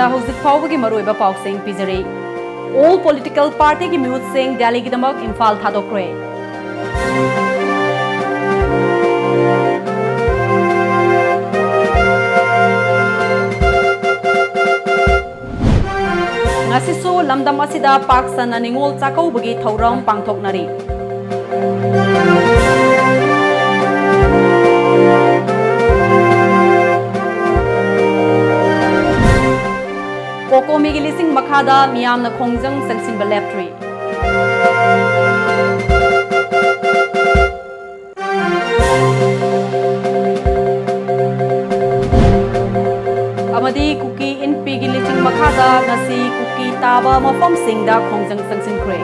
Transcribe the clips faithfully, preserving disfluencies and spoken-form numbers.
ꯍꯧꯖꯤꯛ ꯐꯥꯎꯕꯒꯤ ꯃꯔꯨꯑꯣꯏꯕ ꯄꯥꯎꯁꯤꯡ ꯄꯤꯖꯔꯤ꯫ All political partyꯒꯤ ꯃꯤꯍꯨꯠꯁꯤꯡ ꯗꯦꯜꯂꯤꯒꯤꯗꯃꯛ Imphal ꯊꯥꯗꯣꯛꯈ꯭ꯔꯦ꯫ ꯉꯁꯤꯁꯨ ꯂꯝꯗꯝ ꯑꯁꯤꯗ ꯄꯥꯛ ꯁꯟꯅ ꯅꯤꯉꯣꯜ ꯆꯥꯛꯀꯧꯕꯒꯤ ꯊꯧꯔꯝ ꯄꯥꯡꯊꯣꯛꯅꯔꯤ꯫ ꯀꯣꯀꯣꯃꯤꯒꯤ ꯂꯤꯁꯤꯡ ꯃꯈꯥꯗ ꯃꯤꯌꯥꯝꯅ ꯈꯣꯡꯖꯪ ꯆꯪꯁꯤꯟꯕ ꯂꯦꯞꯇ꯭ꯔꯤ꯫ ꯑꯃꯗꯤ ꯀꯨꯀꯤ ꯏꯟꯄꯤꯒꯤ ꯂꯤꯁꯤꯡ ꯃꯈꯥꯗ ꯉꯁꯤ ꯀꯨꯀꯤ ꯇꯥꯕ ꯃꯐꯝꯁꯤꯡꯗ ꯈꯣꯡꯖꯪ ꯆꯪꯁꯤꯟꯈ꯭ꯔꯦ꯫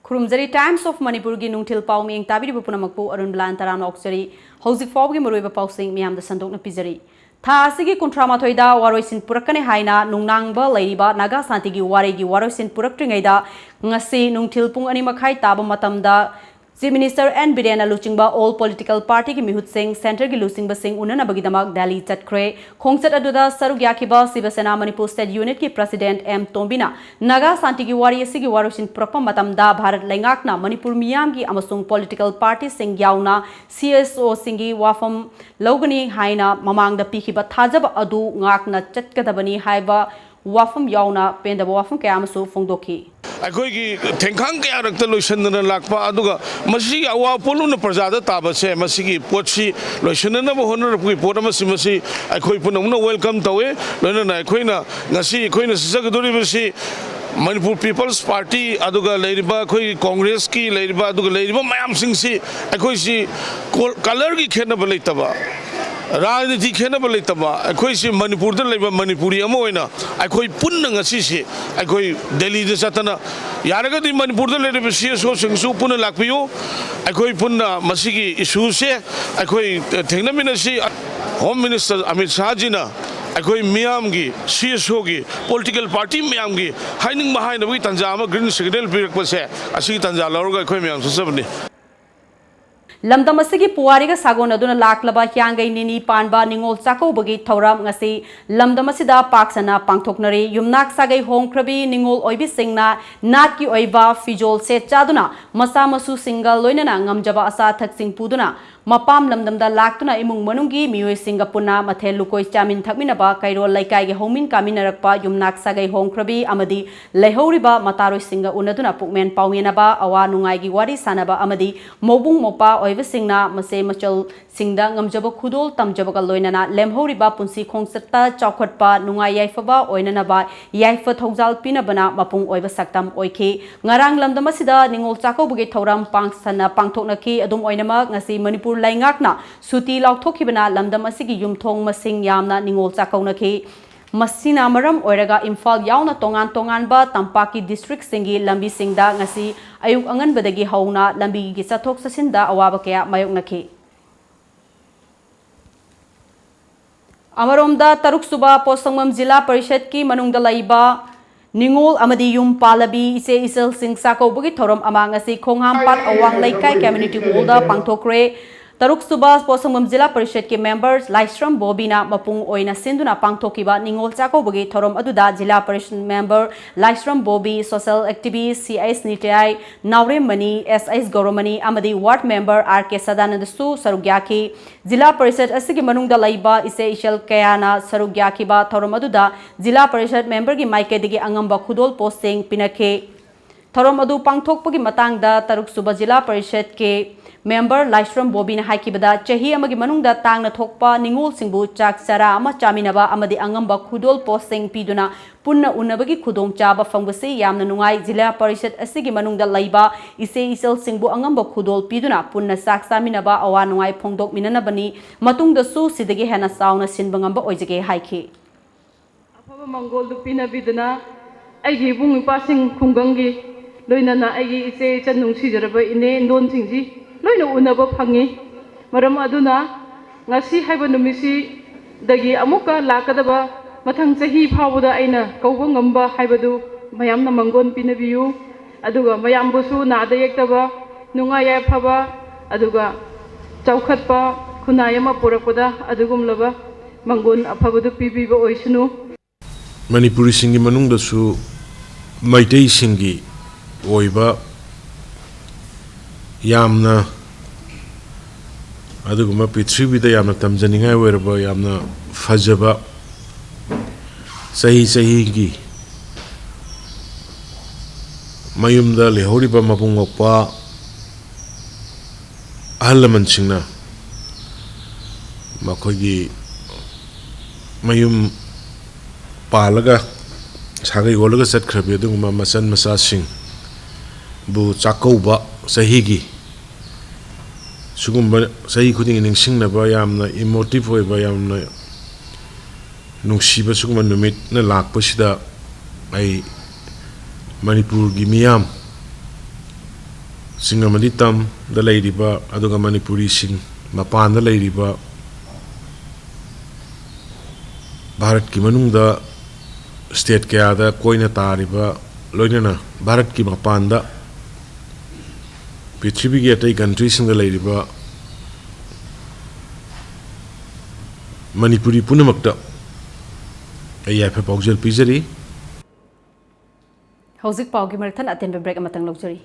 ꯈꯨꯔꯨꯝꯖꯔꯤ꯫ Times of Manipurꯒꯤ ꯅꯨꯡꯊꯤꯜ ꯄꯥꯎ ꯃꯤꯌꯦꯡ ꯇꯥꯕꯤꯔꯤꯕ ꯄꯨꯝꯅꯃꯛꯄꯨ ꯑꯔꯨꯟ ꯕꯂꯥꯟ ꯇꯔꯥꯝꯅ ꯑꯣꯛꯆꯔꯤ꯫ ꯍꯧꯖꯤꯛ ꯐꯥꯎꯕꯒꯤ ꯃꯔꯨꯑꯣꯏꯕ ꯄꯥꯎꯁꯤꯡ ꯃꯤꯌꯥꯝꯗ ꯁꯟꯗꯣꯛꯅ ꯄꯤꯖꯔꯤ꯫ ꯊꯥ ꯑꯁꯤꯒꯤ ꯀꯨꯟꯊ꯭ꯔꯥ ꯃꯥꯊꯣꯏꯗ ꯋꯥꯔꯣꯏꯁꯤꯟ ꯄꯨꯔꯛꯀꯅꯤ ꯍꯥꯏꯅ ꯅꯨꯡꯅꯥꯡꯕ ꯂꯩꯔꯤꯕ ꯅꯥꯒꯥ ꯁꯥꯟꯇꯤꯒꯤ ꯋꯥꯔꯤꯒꯤ ꯋꯥꯔꯣꯏꯁꯤꯟ ꯄꯨꯔꯛꯇ꯭ꯔꯤꯉꯩꯗ ꯉꯁꯤ ꯅꯨꯡꯊꯤꯜ ꯄꯨꯡ ꯑꯅꯤ ꯃꯈꯥꯏ ꯇꯥꯕ ꯃꯇꯝꯗ Chief Minister ꯑꯦꯟ ꯕꯤꯔꯦꯟꯅ ꯂꯨꯆꯤꯡꯕ All Political Partyꯒꯤ ꯃꯤꯍꯨꯠꯁꯤꯡ, centreꯒꯤ ꯂꯨꯆꯤꯡꯕꯁꯤꯡ ꯎꯅꯅꯕꯒꯤꯗꯃꯛ ꯗꯦꯜꯂꯤ ꯆꯠꯈ꯭ꯔꯦ꯫ ꯈꯣꯡꯆꯠ ꯑꯗꯨꯗ ꯁꯔꯨꯛ ꯌꯥꯈꯤꯕ ꯁꯤꯕ ꯁꯦꯅꯥ ꯃꯅꯤꯄꯨꯔ State Unitꯀꯤ President ꯑꯦꯝ ꯇꯣꯝꯕꯤꯅ ꯅꯥꯒꯥ ꯁꯥꯟꯇꯤꯒꯤ ꯋꯥꯔꯤ ꯑꯁꯤꯒꯤ ꯋꯥꯔꯣꯏꯁꯤꯟ ꯄꯨꯔꯛꯄ ꯃꯇꯝꯗ ꯚꯥꯔꯠ ꯂꯩꯉꯥꯛꯅ ꯃꯅꯤꯄꯨꯔ ꯃꯤꯌꯥꯝꯒꯤ ꯑꯃꯁꯨꯡ political partyꯁꯤꯡ ꯌꯥꯎꯅ C S Oꯁꯤꯡꯒꯤ ꯋꯥꯐꯝ ꯂꯧꯒꯅꯤ ꯍꯥꯏꯅ ꯃꯃꯥꯡꯗ ꯄꯤꯈꯤꯕ ꯊꯥꯖꯕ ꯑꯗꯨ ꯉꯥꯛꯅ ꯆꯠꯀꯗꯕꯅꯤ ꯍꯥꯏꯕ ꯋꯥꯐꯝ ꯌꯥꯎꯅ ꯄꯦꯟꯗꯕ ꯋꯥꯐꯝ ꯀꯌꯥ ꯑꯃꯁꯨ ꯐꯣꯡꯗꯣꯛꯈꯤ꯫ ꯑꯩꯈꯣꯏꯒꯤ ꯊꯦꯡꯈꯥꯡ ꯀꯌꯥꯔꯛꯇ ꯂꯣꯏꯁꯤꯟꯗꯅ ꯂꯥꯛꯄ, ꯑꯗꯨꯒ ꯃꯁꯤꯒꯤ ꯑꯋꯥꯕ ꯄꯣꯠꯂꯨꯝꯅ ꯄ꯭ꯔꯖꯥꯗ ꯇꯥꯕꯁꯦ, ꯃꯁꯤꯒꯤ ꯄꯣꯠꯁꯤ ꯂꯣꯏꯁꯤꯟꯅꯅꯕ ꯍꯣꯠꯅꯔꯛꯄꯒꯤ ꯄꯣꯠ ꯑꯃꯁꯤ, ꯃꯁꯤ ꯑꯩꯈꯣꯏ ꯄꯨꯝꯅꯃꯛꯅ welcome ꯇꯧꯋꯦ꯫ ꯂꯣꯏꯅꯅ ꯑꯩꯈꯣꯏꯅ ꯉꯁꯤ ꯑꯩꯈꯣꯏꯅ ꯆꯠꯆꯒꯗꯧꯔꯤꯕꯁꯤ ꯃꯅꯤꯄꯨꯔ People's Party, ꯑꯗꯨꯒ ꯂꯩꯔꯤꯕ ꯑꯩꯈꯣꯏꯒꯤ Congressꯀꯤ ꯂꯩꯔꯤꯕ, ꯑꯗꯨꯒ ꯂꯩꯔꯤꯕ ꯃꯌꯥꯝꯁꯤꯡꯁꯤ, ꯑꯩꯈꯣꯏꯁꯤ ꯀꯣ-, colourꯒꯤ ꯈꯦꯠꯅꯕ ꯂꯩꯇꯕ, ꯔꯥꯖꯅꯤꯇꯤ ꯈꯦꯠꯅꯕ ꯂꯩꯇꯕ, ꯑꯩꯈꯣꯏꯁꯤ ꯃꯅꯤꯄꯨꯔꯗ ꯂꯩꯕ ꯃꯅꯤꯄꯨꯔꯤ ꯑꯃ ꯑꯣꯏꯅ ꯑꯩꯈꯣꯏ ꯄꯨꯟꯅ ꯉꯁꯤꯁꯤ ꯑꯩꯈꯣꯏ ꯗꯦꯜꯂꯤꯗ ꯆꯠꯇꯅ, ꯌꯥꯔꯒꯗꯤ ꯃꯅꯤꯄꯨꯔꯗ ꯂꯩꯔꯤꯕ C S Oꯁꯤꯡꯁꯨ ꯄꯨꯟꯅ ꯂꯥꯛꯄꯤꯌꯨ꯫ ꯑꯩꯈꯣꯏ ꯄꯨꯟꯅ ꯃꯁꯤꯒꯤ issueꯁꯦ ꯑꯩꯈꯣꯏ ꯊꯦꯡꯅꯃꯤꯟꯅꯁꯤ꯫ Home Minister ꯑꯃꯤꯠ ꯁꯥꯍꯖꯤꯅ ꯑꯩꯈꯣꯏ ꯃꯤꯌꯥꯝꯒꯤ, ꯁꯤ ꯑꯦꯁ ꯑꯣꯒꯤ, ꯄꯣꯂꯤꯇꯤꯀꯦꯜ ꯄꯥꯔꯇꯤ ꯃꯌꯥꯝꯒꯤ ꯍꯥꯏꯅꯤꯡꯕ ꯍꯥꯏꯅꯕꯒꯤ ꯇꯥꯟꯖꯥ ꯑꯃ ꯒ꯭ꯔꯤꯟ ꯁꯤꯒꯅꯦꯜ ꯄꯤꯔꯛꯄꯁꯦ, ꯑꯁꯤꯒꯤ ꯇꯥꯟꯖꯥ ꯂꯧꯔꯒ ꯑꯩꯈꯣꯏ ꯃꯌꯥꯝ ꯆꯠꯆꯕꯅꯤ꯫ ꯂꯝꯗꯝ ꯑꯁꯤꯒꯤ ꯄꯨꯋꯥꯔꯤꯒ ꯁꯥꯒꯣꯟꯅꯗꯨꯅ ꯂꯥꯛꯂꯕ ꯍꯤꯌꯥꯡꯒꯩ ꯅꯤꯅꯤ ꯄꯥꯟꯕ ꯅꯤꯉꯣꯜ ꯆꯥꯛꯀꯧꯕꯒꯤ ꯊꯧꯔꯝ ꯉꯁꯤ ꯂꯝꯗꯝ ꯑꯁꯤꯗ ꯄꯥꯛ ꯁꯟꯅ ꯄꯥꯡꯊꯣꯛꯅꯔꯤ꯫ ꯌꯨꯝꯅꯥꯛ ꯁꯥꯒꯩ ꯍꯣꯡꯈ꯭ꯔꯕꯤ ꯅꯤꯉꯣꯜ ꯑꯣꯏꯕꯤꯁꯤꯡꯅ ꯅꯥꯠꯀꯤ ꯑꯣꯏꯕ ꯐꯤꯖꯣꯜ ꯁꯦꯠ ꯆꯥꯗꯨꯅ ꯃꯆꯥ ꯃꯁꯨꯁꯤꯡꯒ ꯂꯣꯏꯅꯅ ꯉꯝꯖꯕ ꯑꯆꯥ ꯑꯊꯛꯁꯤꯡ ꯄꯨꯗꯨꯅ ꯃꯄꯥꯝ ꯂꯝꯗꯝꯗ ꯂꯥꯛꯇꯨꯅ ꯏꯃꯨꯡ ꯃꯅꯨꯡꯒꯤ ꯃꯤꯑꯣꯏꯁꯤꯡꯒ ꯄꯨꯟꯅ ꯃꯊꯦꯜ ꯂꯨꯀꯣꯏ ꯆꯥꯃꯤꯟ ꯊꯛꯃꯤꯟꯅꯕ, ꯀꯩꯔꯣꯜ ꯂꯩꯀꯥꯏꯒꯤ ꯍꯧꯃꯤꯟ ꯀꯥꯃꯤꯟꯅꯔꯛꯄ ꯌꯨꯝꯅꯥꯛ ꯁꯥꯒꯩ ꯍꯣꯡꯈ꯭ꯔꯕꯤ ꯑꯃꯗꯤ ꯂꯩꯍꯧꯔꯤꯕ ꯃꯇꯥꯔꯣꯏꯁꯤꯡꯒ ꯎꯅꯗꯨꯅ ꯄꯨꯛꯃꯦꯟ ꯄꯥꯎꯃꯤꯟꯅꯕ, ꯑꯋꯥ ꯅꯨꯡꯉꯥꯏꯒꯤ ꯋꯥꯔꯤ ꯁꯥꯅꯕ ꯑꯃꯗꯤ ꯃꯧꯕꯨꯡ ꯃꯧꯄ꯭ꯋꯥ ꯑꯣꯏꯕꯁꯤꯡꯅ ꯃꯆꯦ ꯃꯆꯜꯁꯤꯡꯗ ꯉꯝꯖꯕ ꯈꯨꯗꯣꯜ ꯇꯝꯖꯕꯒ ꯂꯣꯏꯅꯅ ꯂꯦꯝꯍꯧꯔꯤꯕ ꯄꯨꯟꯁꯤ ꯈꯣꯡꯆꯠꯇ ꯆꯥꯎꯈꯠꯄ ꯅꯨꯡꯉꯥꯏ ꯌꯥꯏꯐꯕ ꯑꯣꯏꯅꯅꯕ ꯌꯥꯏꯐ ꯊꯧꯖꯥꯜ ꯄꯤꯅꯕꯅ ꯃꯄꯨꯡ ꯑꯣꯏꯕ ꯁꯛꯇꯝ ꯑꯣꯏꯈꯤ꯫ ꯉꯔꯥꯡ ꯂꯝꯗꯝ ꯑꯁꯤꯗ ꯅꯤꯉꯣꯜ ꯆꯥꯛꯀꯧꯕꯒꯤ ꯊꯧꯔꯝ ꯄꯥꯡ ꯁꯟꯅ ꯄꯥꯡꯊꯣꯛꯅꯈꯤ꯫ ꯑꯗꯨꯝ ꯑꯣꯏꯅꯃꯛ, ꯉꯁꯤ ꯃꯅꯤꯄꯨꯔ ꯂꯩꯉꯥꯛꯅ ꯁꯨꯇꯤ ꯂꯥꯎꯊꯣꯛꯈꯤꯕꯅ ꯂꯝꯗꯝ ꯑꯁꯤꯒꯤ ꯌꯨꯝꯊꯣꯡ ꯃꯁꯤꯡ ꯌꯥꯝꯅ ꯅꯤꯉꯣꯜ ꯆꯥꯛꯀꯧꯅꯈꯤ꯫ ꯃꯁꯤꯅ ꯃꯔꯝ ꯑꯣꯏꯔꯒ ꯏꯝꯐꯥꯜ ꯌꯥꯎꯅ ꯇꯣꯉꯥꯟ ꯇꯣꯉꯥꯟꯕ ꯇꯝꯄꯥꯛꯀꯤ ꯗꯤꯁꯇ꯭ꯔꯤꯛꯁꯤꯡꯒꯤ ꯂꯝꯕꯤꯁꯤꯡꯗ ꯉꯁꯤ ꯑꯌꯨꯛ ꯑꯉꯟꯕꯗꯒꯤ ꯍꯧꯅ ꯂꯝꯕꯤꯒꯤ ꯆꯠꯊꯣꯛ ꯆꯠꯁꯤꯟꯗ ꯑꯋꯥꯕ ꯀꯌꯥ ꯃꯥꯌꯣꯛꯅꯈꯤ꯫ ꯑꯃꯔꯣꯝꯗ, ꯇꯔꯨꯛꯁꯨꯕ ꯄꯣꯠꯁꯪꯕꯝ ꯖꯤꯂꯥ ꯄꯔꯤꯁꯠꯀꯤ ꯃꯅꯨꯡꯗ ꯂꯩꯕ ꯅꯤꯉꯣꯜ ꯑꯃꯗꯤ ꯌꯨꯝ ꯄꯥꯜꯂꯕꯤ ꯏꯆꯦ ꯏꯆꯜꯁꯤꯡ ꯆꯥꯛꯀꯧꯕꯒꯤ ꯊꯧꯔꯝ ꯑꯃ ꯉꯁꯤ ꯈꯣꯡꯍꯥꯝꯄꯥꯠ ꯑꯋꯥꯡ ꯂꯩꯀꯥꯏ ꯀꯝꯃ꯭ꯌꯨꯅꯤꯇꯤ ꯍꯣꯜꯗ ꯄꯥꯡꯊꯣꯛꯈ꯭ꯔꯦ꯫ ꯇꯔꯨꯛꯁꯨꯕ ꯄꯣꯠꯁꯪꯕꯝ ꯖꯤꯂꯥ ꯄꯔꯤꯁꯠꯀꯤ ꯃꯦꯝꯕꯔ ꯂꯥꯏꯁ꯭ꯔꯝ ꯕꯣꯕꯤꯅ ꯃꯄꯨꯡ ꯑꯣꯏꯅ ꯁꯤꯟꯗꯨꯅ ꯄꯥꯡꯊꯣꯛꯈꯤꯕ ꯅꯤꯉꯣꯜ ꯆꯥꯛꯀꯧꯕꯒꯤ ꯊꯧꯔꯝ ꯑꯗꯨꯗ ꯖꯤꯂꯥ ꯄꯔꯤꯁꯠ ꯃꯦꯝꯕꯔ ꯂꯥꯏꯁ꯭ꯔꯝ ꯕꯣꯕꯤ, ꯁꯣꯁꯤꯌꯦꯜ ꯑꯦꯛꯇꯤꯚꯤꯁ꯭ꯠ ꯁꯤ ꯑꯩꯆ ꯅꯤꯇ꯭ꯌꯥꯏ, ꯅꯥꯎꯔꯦꯝꯃꯅꯤ, ꯑꯦꯁ ꯑꯩꯆ ꯒꯧꯔꯃꯅꯤ ꯑꯃꯗꯤ ꯋꯥꯔꯗ ꯃꯦꯝꯕꯔ ꯑꯥꯔ ꯀꯦ ꯁꯗꯥꯅꯟꯗꯁꯨ ꯁꯔꯨꯛ ꯌꯥꯈꯤ꯫ ꯖꯤꯂꯥ ꯄꯔꯤꯁꯠ ꯑꯁꯤꯒꯤ ꯃꯅꯨꯡꯗ ꯂꯩꯕ ꯏꯆꯦ ꯏꯆꯜ ꯀꯌꯥꯅ ꯁꯔꯨꯛ ꯌꯥꯈꯤꯕ ꯊꯧꯔꯝ ꯑꯗꯨꯗ ꯖꯤꯂꯥ ꯄꯔꯤꯁꯠ ꯃꯦꯝꯕꯔꯒꯤ ꯃꯥꯏꯀꯩꯗꯒꯤ ꯑꯉꯝꯕ ꯈꯨꯗꯣꯜ ꯄꯣꯠꯁꯤꯡ ꯄꯤꯅꯈꯤ꯫ ꯊꯧꯔꯝ ꯑꯗꯨ ꯄꯥꯡꯊꯣꯛꯄꯒꯤ ꯃꯇꯥꯡꯗ ꯇꯔꯨꯛꯁꯨꯕ ꯖꯤꯂꯥ ꯄꯔꯤꯁꯠꯀꯤ ꯃꯦꯝꯕꯔ ꯂꯥꯏꯁ꯭ꯔꯝ ꯕꯣꯕꯤꯅ ꯍꯥꯏꯈꯤꯕꯗ, ꯆꯍꯤ ꯑꯃꯒꯤ ꯃꯅꯨꯡꯗ ꯇꯥꯡꯅ ꯊꯣꯛꯄ ꯅꯤꯉꯣꯜꯁꯤꯡꯕꯨ ꯆꯥꯛ ꯆꯔꯥ ꯑꯃ ꯆꯥꯃꯤꯟꯅꯕ ꯑꯃꯗꯤ ꯑꯉꯝꯕ ꯈꯨꯗꯣꯜ ꯄꯣꯠꯁꯤꯡ ꯄꯤꯗꯨꯅ ꯄꯨꯟꯅ ꯎꯅꯕꯒꯤ ꯈꯨꯗꯣꯡꯆꯥꯕ ꯐꯪꯕꯁꯤ ꯌꯥꯝꯅ ꯅꯨꯡꯉꯥꯏ꯫ ꯖꯤꯂꯥ ꯄꯔꯤꯁꯠ ꯑꯁꯤꯒꯤ ꯃꯅꯨꯡꯗ ꯂꯩꯕ ꯏꯆꯦ ꯏꯆꯜꯁꯤꯡꯕꯨ ꯑꯉꯝꯕ ꯈꯨꯗꯣꯜ ꯄꯤꯗꯨꯅ ꯄꯨꯟꯅ ꯆꯥꯛ ꯆꯥꯃꯤꯟꯅꯕ, ꯑꯋꯥ ꯅꯨꯡꯉꯥꯏ ꯐꯣꯡꯗꯣꯛꯃꯤꯟꯅꯅꯕꯅꯤ꯫ ꯃꯇꯨꯡꯗꯁꯨ ꯁꯤꯗꯒꯤ ꯍꯦꯟꯅ ꯆꯥꯎꯅ ꯁꯤꯟꯕ ꯉꯝꯕ ꯑꯣꯏꯖꯒꯦ ꯍꯥꯏꯈꯤ꯫ ꯑꯐꯕ ꯃꯪꯒꯣꯜꯗꯨ ꯄꯤꯅꯕꯤꯗꯨꯅ ꯑꯩꯒꯤ ꯏꯕꯨꯡ ꯏꯄ꯭ꯋꯥꯁꯤꯡ ꯈꯨꯡꯒꯪꯒꯤ, ꯂꯣꯏꯅꯅ ꯑꯩꯒꯤ ꯏꯆꯦ ꯏꯆꯟ ꯅꯨꯡꯁꯤꯖꯔꯕ ꯏꯅꯦ ꯏꯟꯗꯣꯟꯁꯤꯡꯁꯤ ꯂꯣꯏꯅ ꯎꯅꯕ ꯐꯪꯉꯤ꯫ ꯃꯔꯝ ꯑꯗꯨꯅ ꯉꯁꯤ ꯍꯥꯏꯕ ꯅꯨꯃꯤꯠꯁꯤ ꯗꯒꯤ ꯑꯃꯨꯛꯀ ꯂꯥꯛꯀꯗꯕ ꯃꯊꯪ ꯆꯍꯤ ꯐꯥꯎꯕꯗ ꯑꯩꯅ ꯀꯧꯕ ꯉꯝꯕ ꯍꯥꯏꯕꯗꯨ ꯃꯌꯥꯝꯅ ꯃꯪꯒꯣꯟ ꯄꯤꯅꯕꯤꯌꯨ꯫ ꯑꯗꯨꯒ ꯃꯌꯥꯝꯕꯨꯁꯨ ꯅꯥꯗ ꯌꯦꯛꯇꯕ, ꯅꯨꯡꯉꯥꯏ ꯌꯥꯏꯐꯕ, ꯑꯗꯨꯒ ꯆꯥꯎꯈꯠꯄ ꯈꯨꯟꯅꯥꯏ ꯑꯃ ꯄꯨꯔꯛꯄꯗ ꯑꯗꯨꯒꯨꯝꯂꯕ ꯃꯪꯒꯣꯟ ꯑꯐꯕꯗꯨ ꯄꯤꯕꯤꯕ ꯑꯣꯏꯁꯅꯨ꯫ ꯃꯅꯤꯄꯨꯔꯤꯁꯤꯡꯒꯤ ꯃꯅꯨꯡꯗꯁꯨ ꯃꯩꯇꯩꯁꯤꯡꯒꯤ ꯑꯣꯏꯕ ꯌꯥꯝꯅ ꯑꯗꯨꯒꯨꯝꯕ ꯄ꯭ꯔꯤꯊꯤꯕꯤꯗ ꯌꯥꯝꯅ ꯇꯝꯖꯅꯤꯡꯉꯥꯏ ꯑꯣꯏꯔꯕ, ꯌꯥꯝꯅ ꯐꯖꯕ, ꯆꯍꯤ ꯆꯍꯤꯒꯤ ꯃꯌꯨꯝꯗ ꯂꯩꯍꯧꯔꯤꯕ ꯃꯕꯨꯡ ꯃꯧꯄ꯭ꯋꯥ ꯑꯍꯜ ꯂꯃꯟꯁꯤꯡꯅ ꯃꯈꯣꯏꯒꯤ ꯃꯌꯨꯝ ꯄꯥꯜꯂꯒ ꯁꯥꯒꯩ ꯑꯣꯜꯂꯒ ꯆꯠꯈ꯭ꯔꯕꯤ ꯑꯗꯨꯒꯨꯝꯕ ꯃꯆꯟ ꯃꯆꯥꯁꯤꯡꯕꯨ ꯆꯥꯛꯀꯧꯕ, ꯆꯍꯤꯒꯤ ꯁꯤꯒꯨꯝꯕ ꯆꯍꯤ ꯈꯨꯗꯤꯡꯒꯤ ꯅꯤꯡꯁꯤꯡꯅꯕ ꯌꯥꯝꯅ ꯏꯃꯣꯇꯤꯞ ꯑꯣꯏꯕ, ꯌꯥꯝꯅ ꯅꯨꯡꯁꯤꯕ ꯁꯤꯒꯨꯝꯕ ꯅꯨꯃꯤꯠꯅ ꯂꯥꯛꯄꯁꯤꯗ ꯑꯩ ꯃꯅꯤꯄꯨꯔꯒꯤ ꯃꯤꯌꯥꯝ, ꯆꯤꯡ ꯑꯃꯗꯤ ꯇꯝꯗ ꯂꯩꯔꯤꯕ, ꯑꯗꯨꯒ ꯃꯅꯤꯄꯨꯔꯤꯁꯤꯡ ꯃꯄꯥꯟꯗ ꯂꯩꯔꯤꯕ, ꯚꯥꯔꯠꯀꯤ ꯃꯅꯨꯡꯗ ꯁ꯭ꯇꯦꯠ ꯀꯌꯥꯗ ꯀꯣꯏꯅ ꯇꯥꯔꯤꯕ, ꯂꯣꯏꯅꯅ ꯚꯥꯔꯠꯀꯤ ꯃꯄꯥꯟꯗ ꯄ꯭ꯔꯤꯊꯤꯕꯤꯒꯤ ꯑꯇꯩ ꯀꯟꯇ꯭ꯔꯤꯁꯤꯡꯗ ꯂꯩꯔꯤꯕ ꯃꯅꯤꯄꯨꯔꯤ ꯄꯨꯝꯅꯃꯛꯇ ꯑꯩ ꯌꯥꯏꯐ ꯄꯥꯎꯖꯦꯜ ꯄꯤꯖꯔꯤ꯫ ꯍꯧꯖꯤꯛ ꯄꯥꯎꯒꯤ ꯃꯔꯛ ꯊꯠꯅ ꯑꯇꯦꯟꯕ ꯕ꯭ꯔꯦꯛ ꯑꯃꯇꯪ ꯂꯧꯖꯔꯤ꯫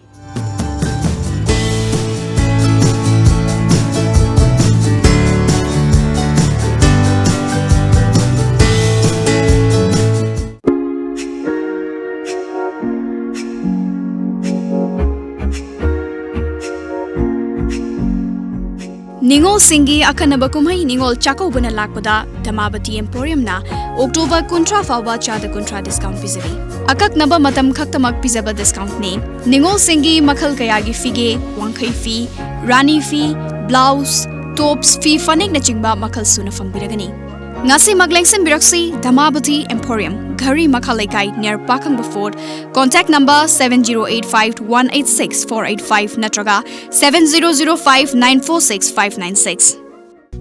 ꯅꯤꯉꯣꯜꯁꯤꯡꯒꯤ ꯑꯈꯟꯅꯕ ꯀꯨꯝꯍꯩ ꯅꯤꯉꯣꯜ ꯆꯥꯛꯀꯧꯕꯅ ꯂꯥꯛꯄꯗ ꯙꯃꯥꯕꯇꯤ ꯑꯦꯝꯄꯣꯔꯤꯌꯝꯅ ꯑꯣꯛꯇꯣꯕꯔ ꯀꯨꯟꯊ꯭ꯔꯥ ꯐꯥꯎꯕ ꯆꯥꯗ ꯀꯨꯟꯊ꯭ꯔꯥ ꯗꯤꯁꯀꯥꯎꯟ ꯄꯤꯖꯔꯤ꯫ ꯑꯀꯛꯅꯕ ꯃꯇꯝ ꯈꯛꯇꯃꯛ ꯄꯤꯖꯕ ꯗꯤꯁꯀꯥꯎꯟꯠꯅꯤ꯫ ꯅꯤꯉꯣꯜꯁꯤꯡꯒꯤ ꯃꯈꯜ ꯀꯌꯥꯒꯤ ꯐꯤꯒꯦ, ꯋꯥꯡꯈꯩ ꯐꯤ, ꯔꯥꯅꯤ ꯐꯤ, ꯕ꯭ꯂꯥꯎꯁ, ꯇꯣꯞꯁ, ꯐꯤ ꯐꯅꯦꯛꯅꯆꯤꯡꯕ ꯃꯈꯜ ꯁꯨꯅ ꯐꯪꯕꯤꯔꯒꯅꯤ꯫ ꯉꯁꯤꯃꯛ ꯂꯦꯡꯁꯤꯟꯕꯤꯔꯛꯁꯤ ꯙꯃꯥꯕꯇꯤ ꯑꯦꯝꯄꯣꯔꯤꯌꯝ, ꯘꯔꯤ ꯃꯈꯥ ꯂꯩꯀꯥꯏ, near ꯄꯥꯈꯪꯕ fort. Contact number seven zero eight five one eight six four eight five ꯅꯠꯇ꯭ꯔꯒ seven zero zero five nine four six five nine six꯫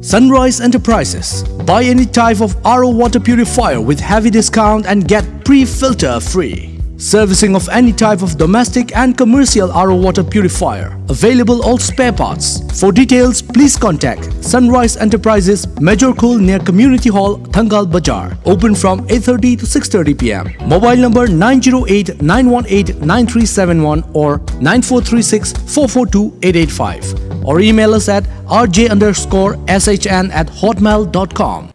Sunrise Enterprises. Buy any type of R O water purifier with heavy discount and get pre-filter free. Servicing of any type of domestic and commercial R O water purifier. Available all spare parts. For details, please contact Sunrise Enterprises, Major Khul near Community Hall, Thangal Bazar. Open from eight thirty to six thirty p m. Mobile number nine zero eight nine one eight nine three seven one or nine four three six four four two eight eight five. Or email us at R J underscore S H N at hotmail dot com.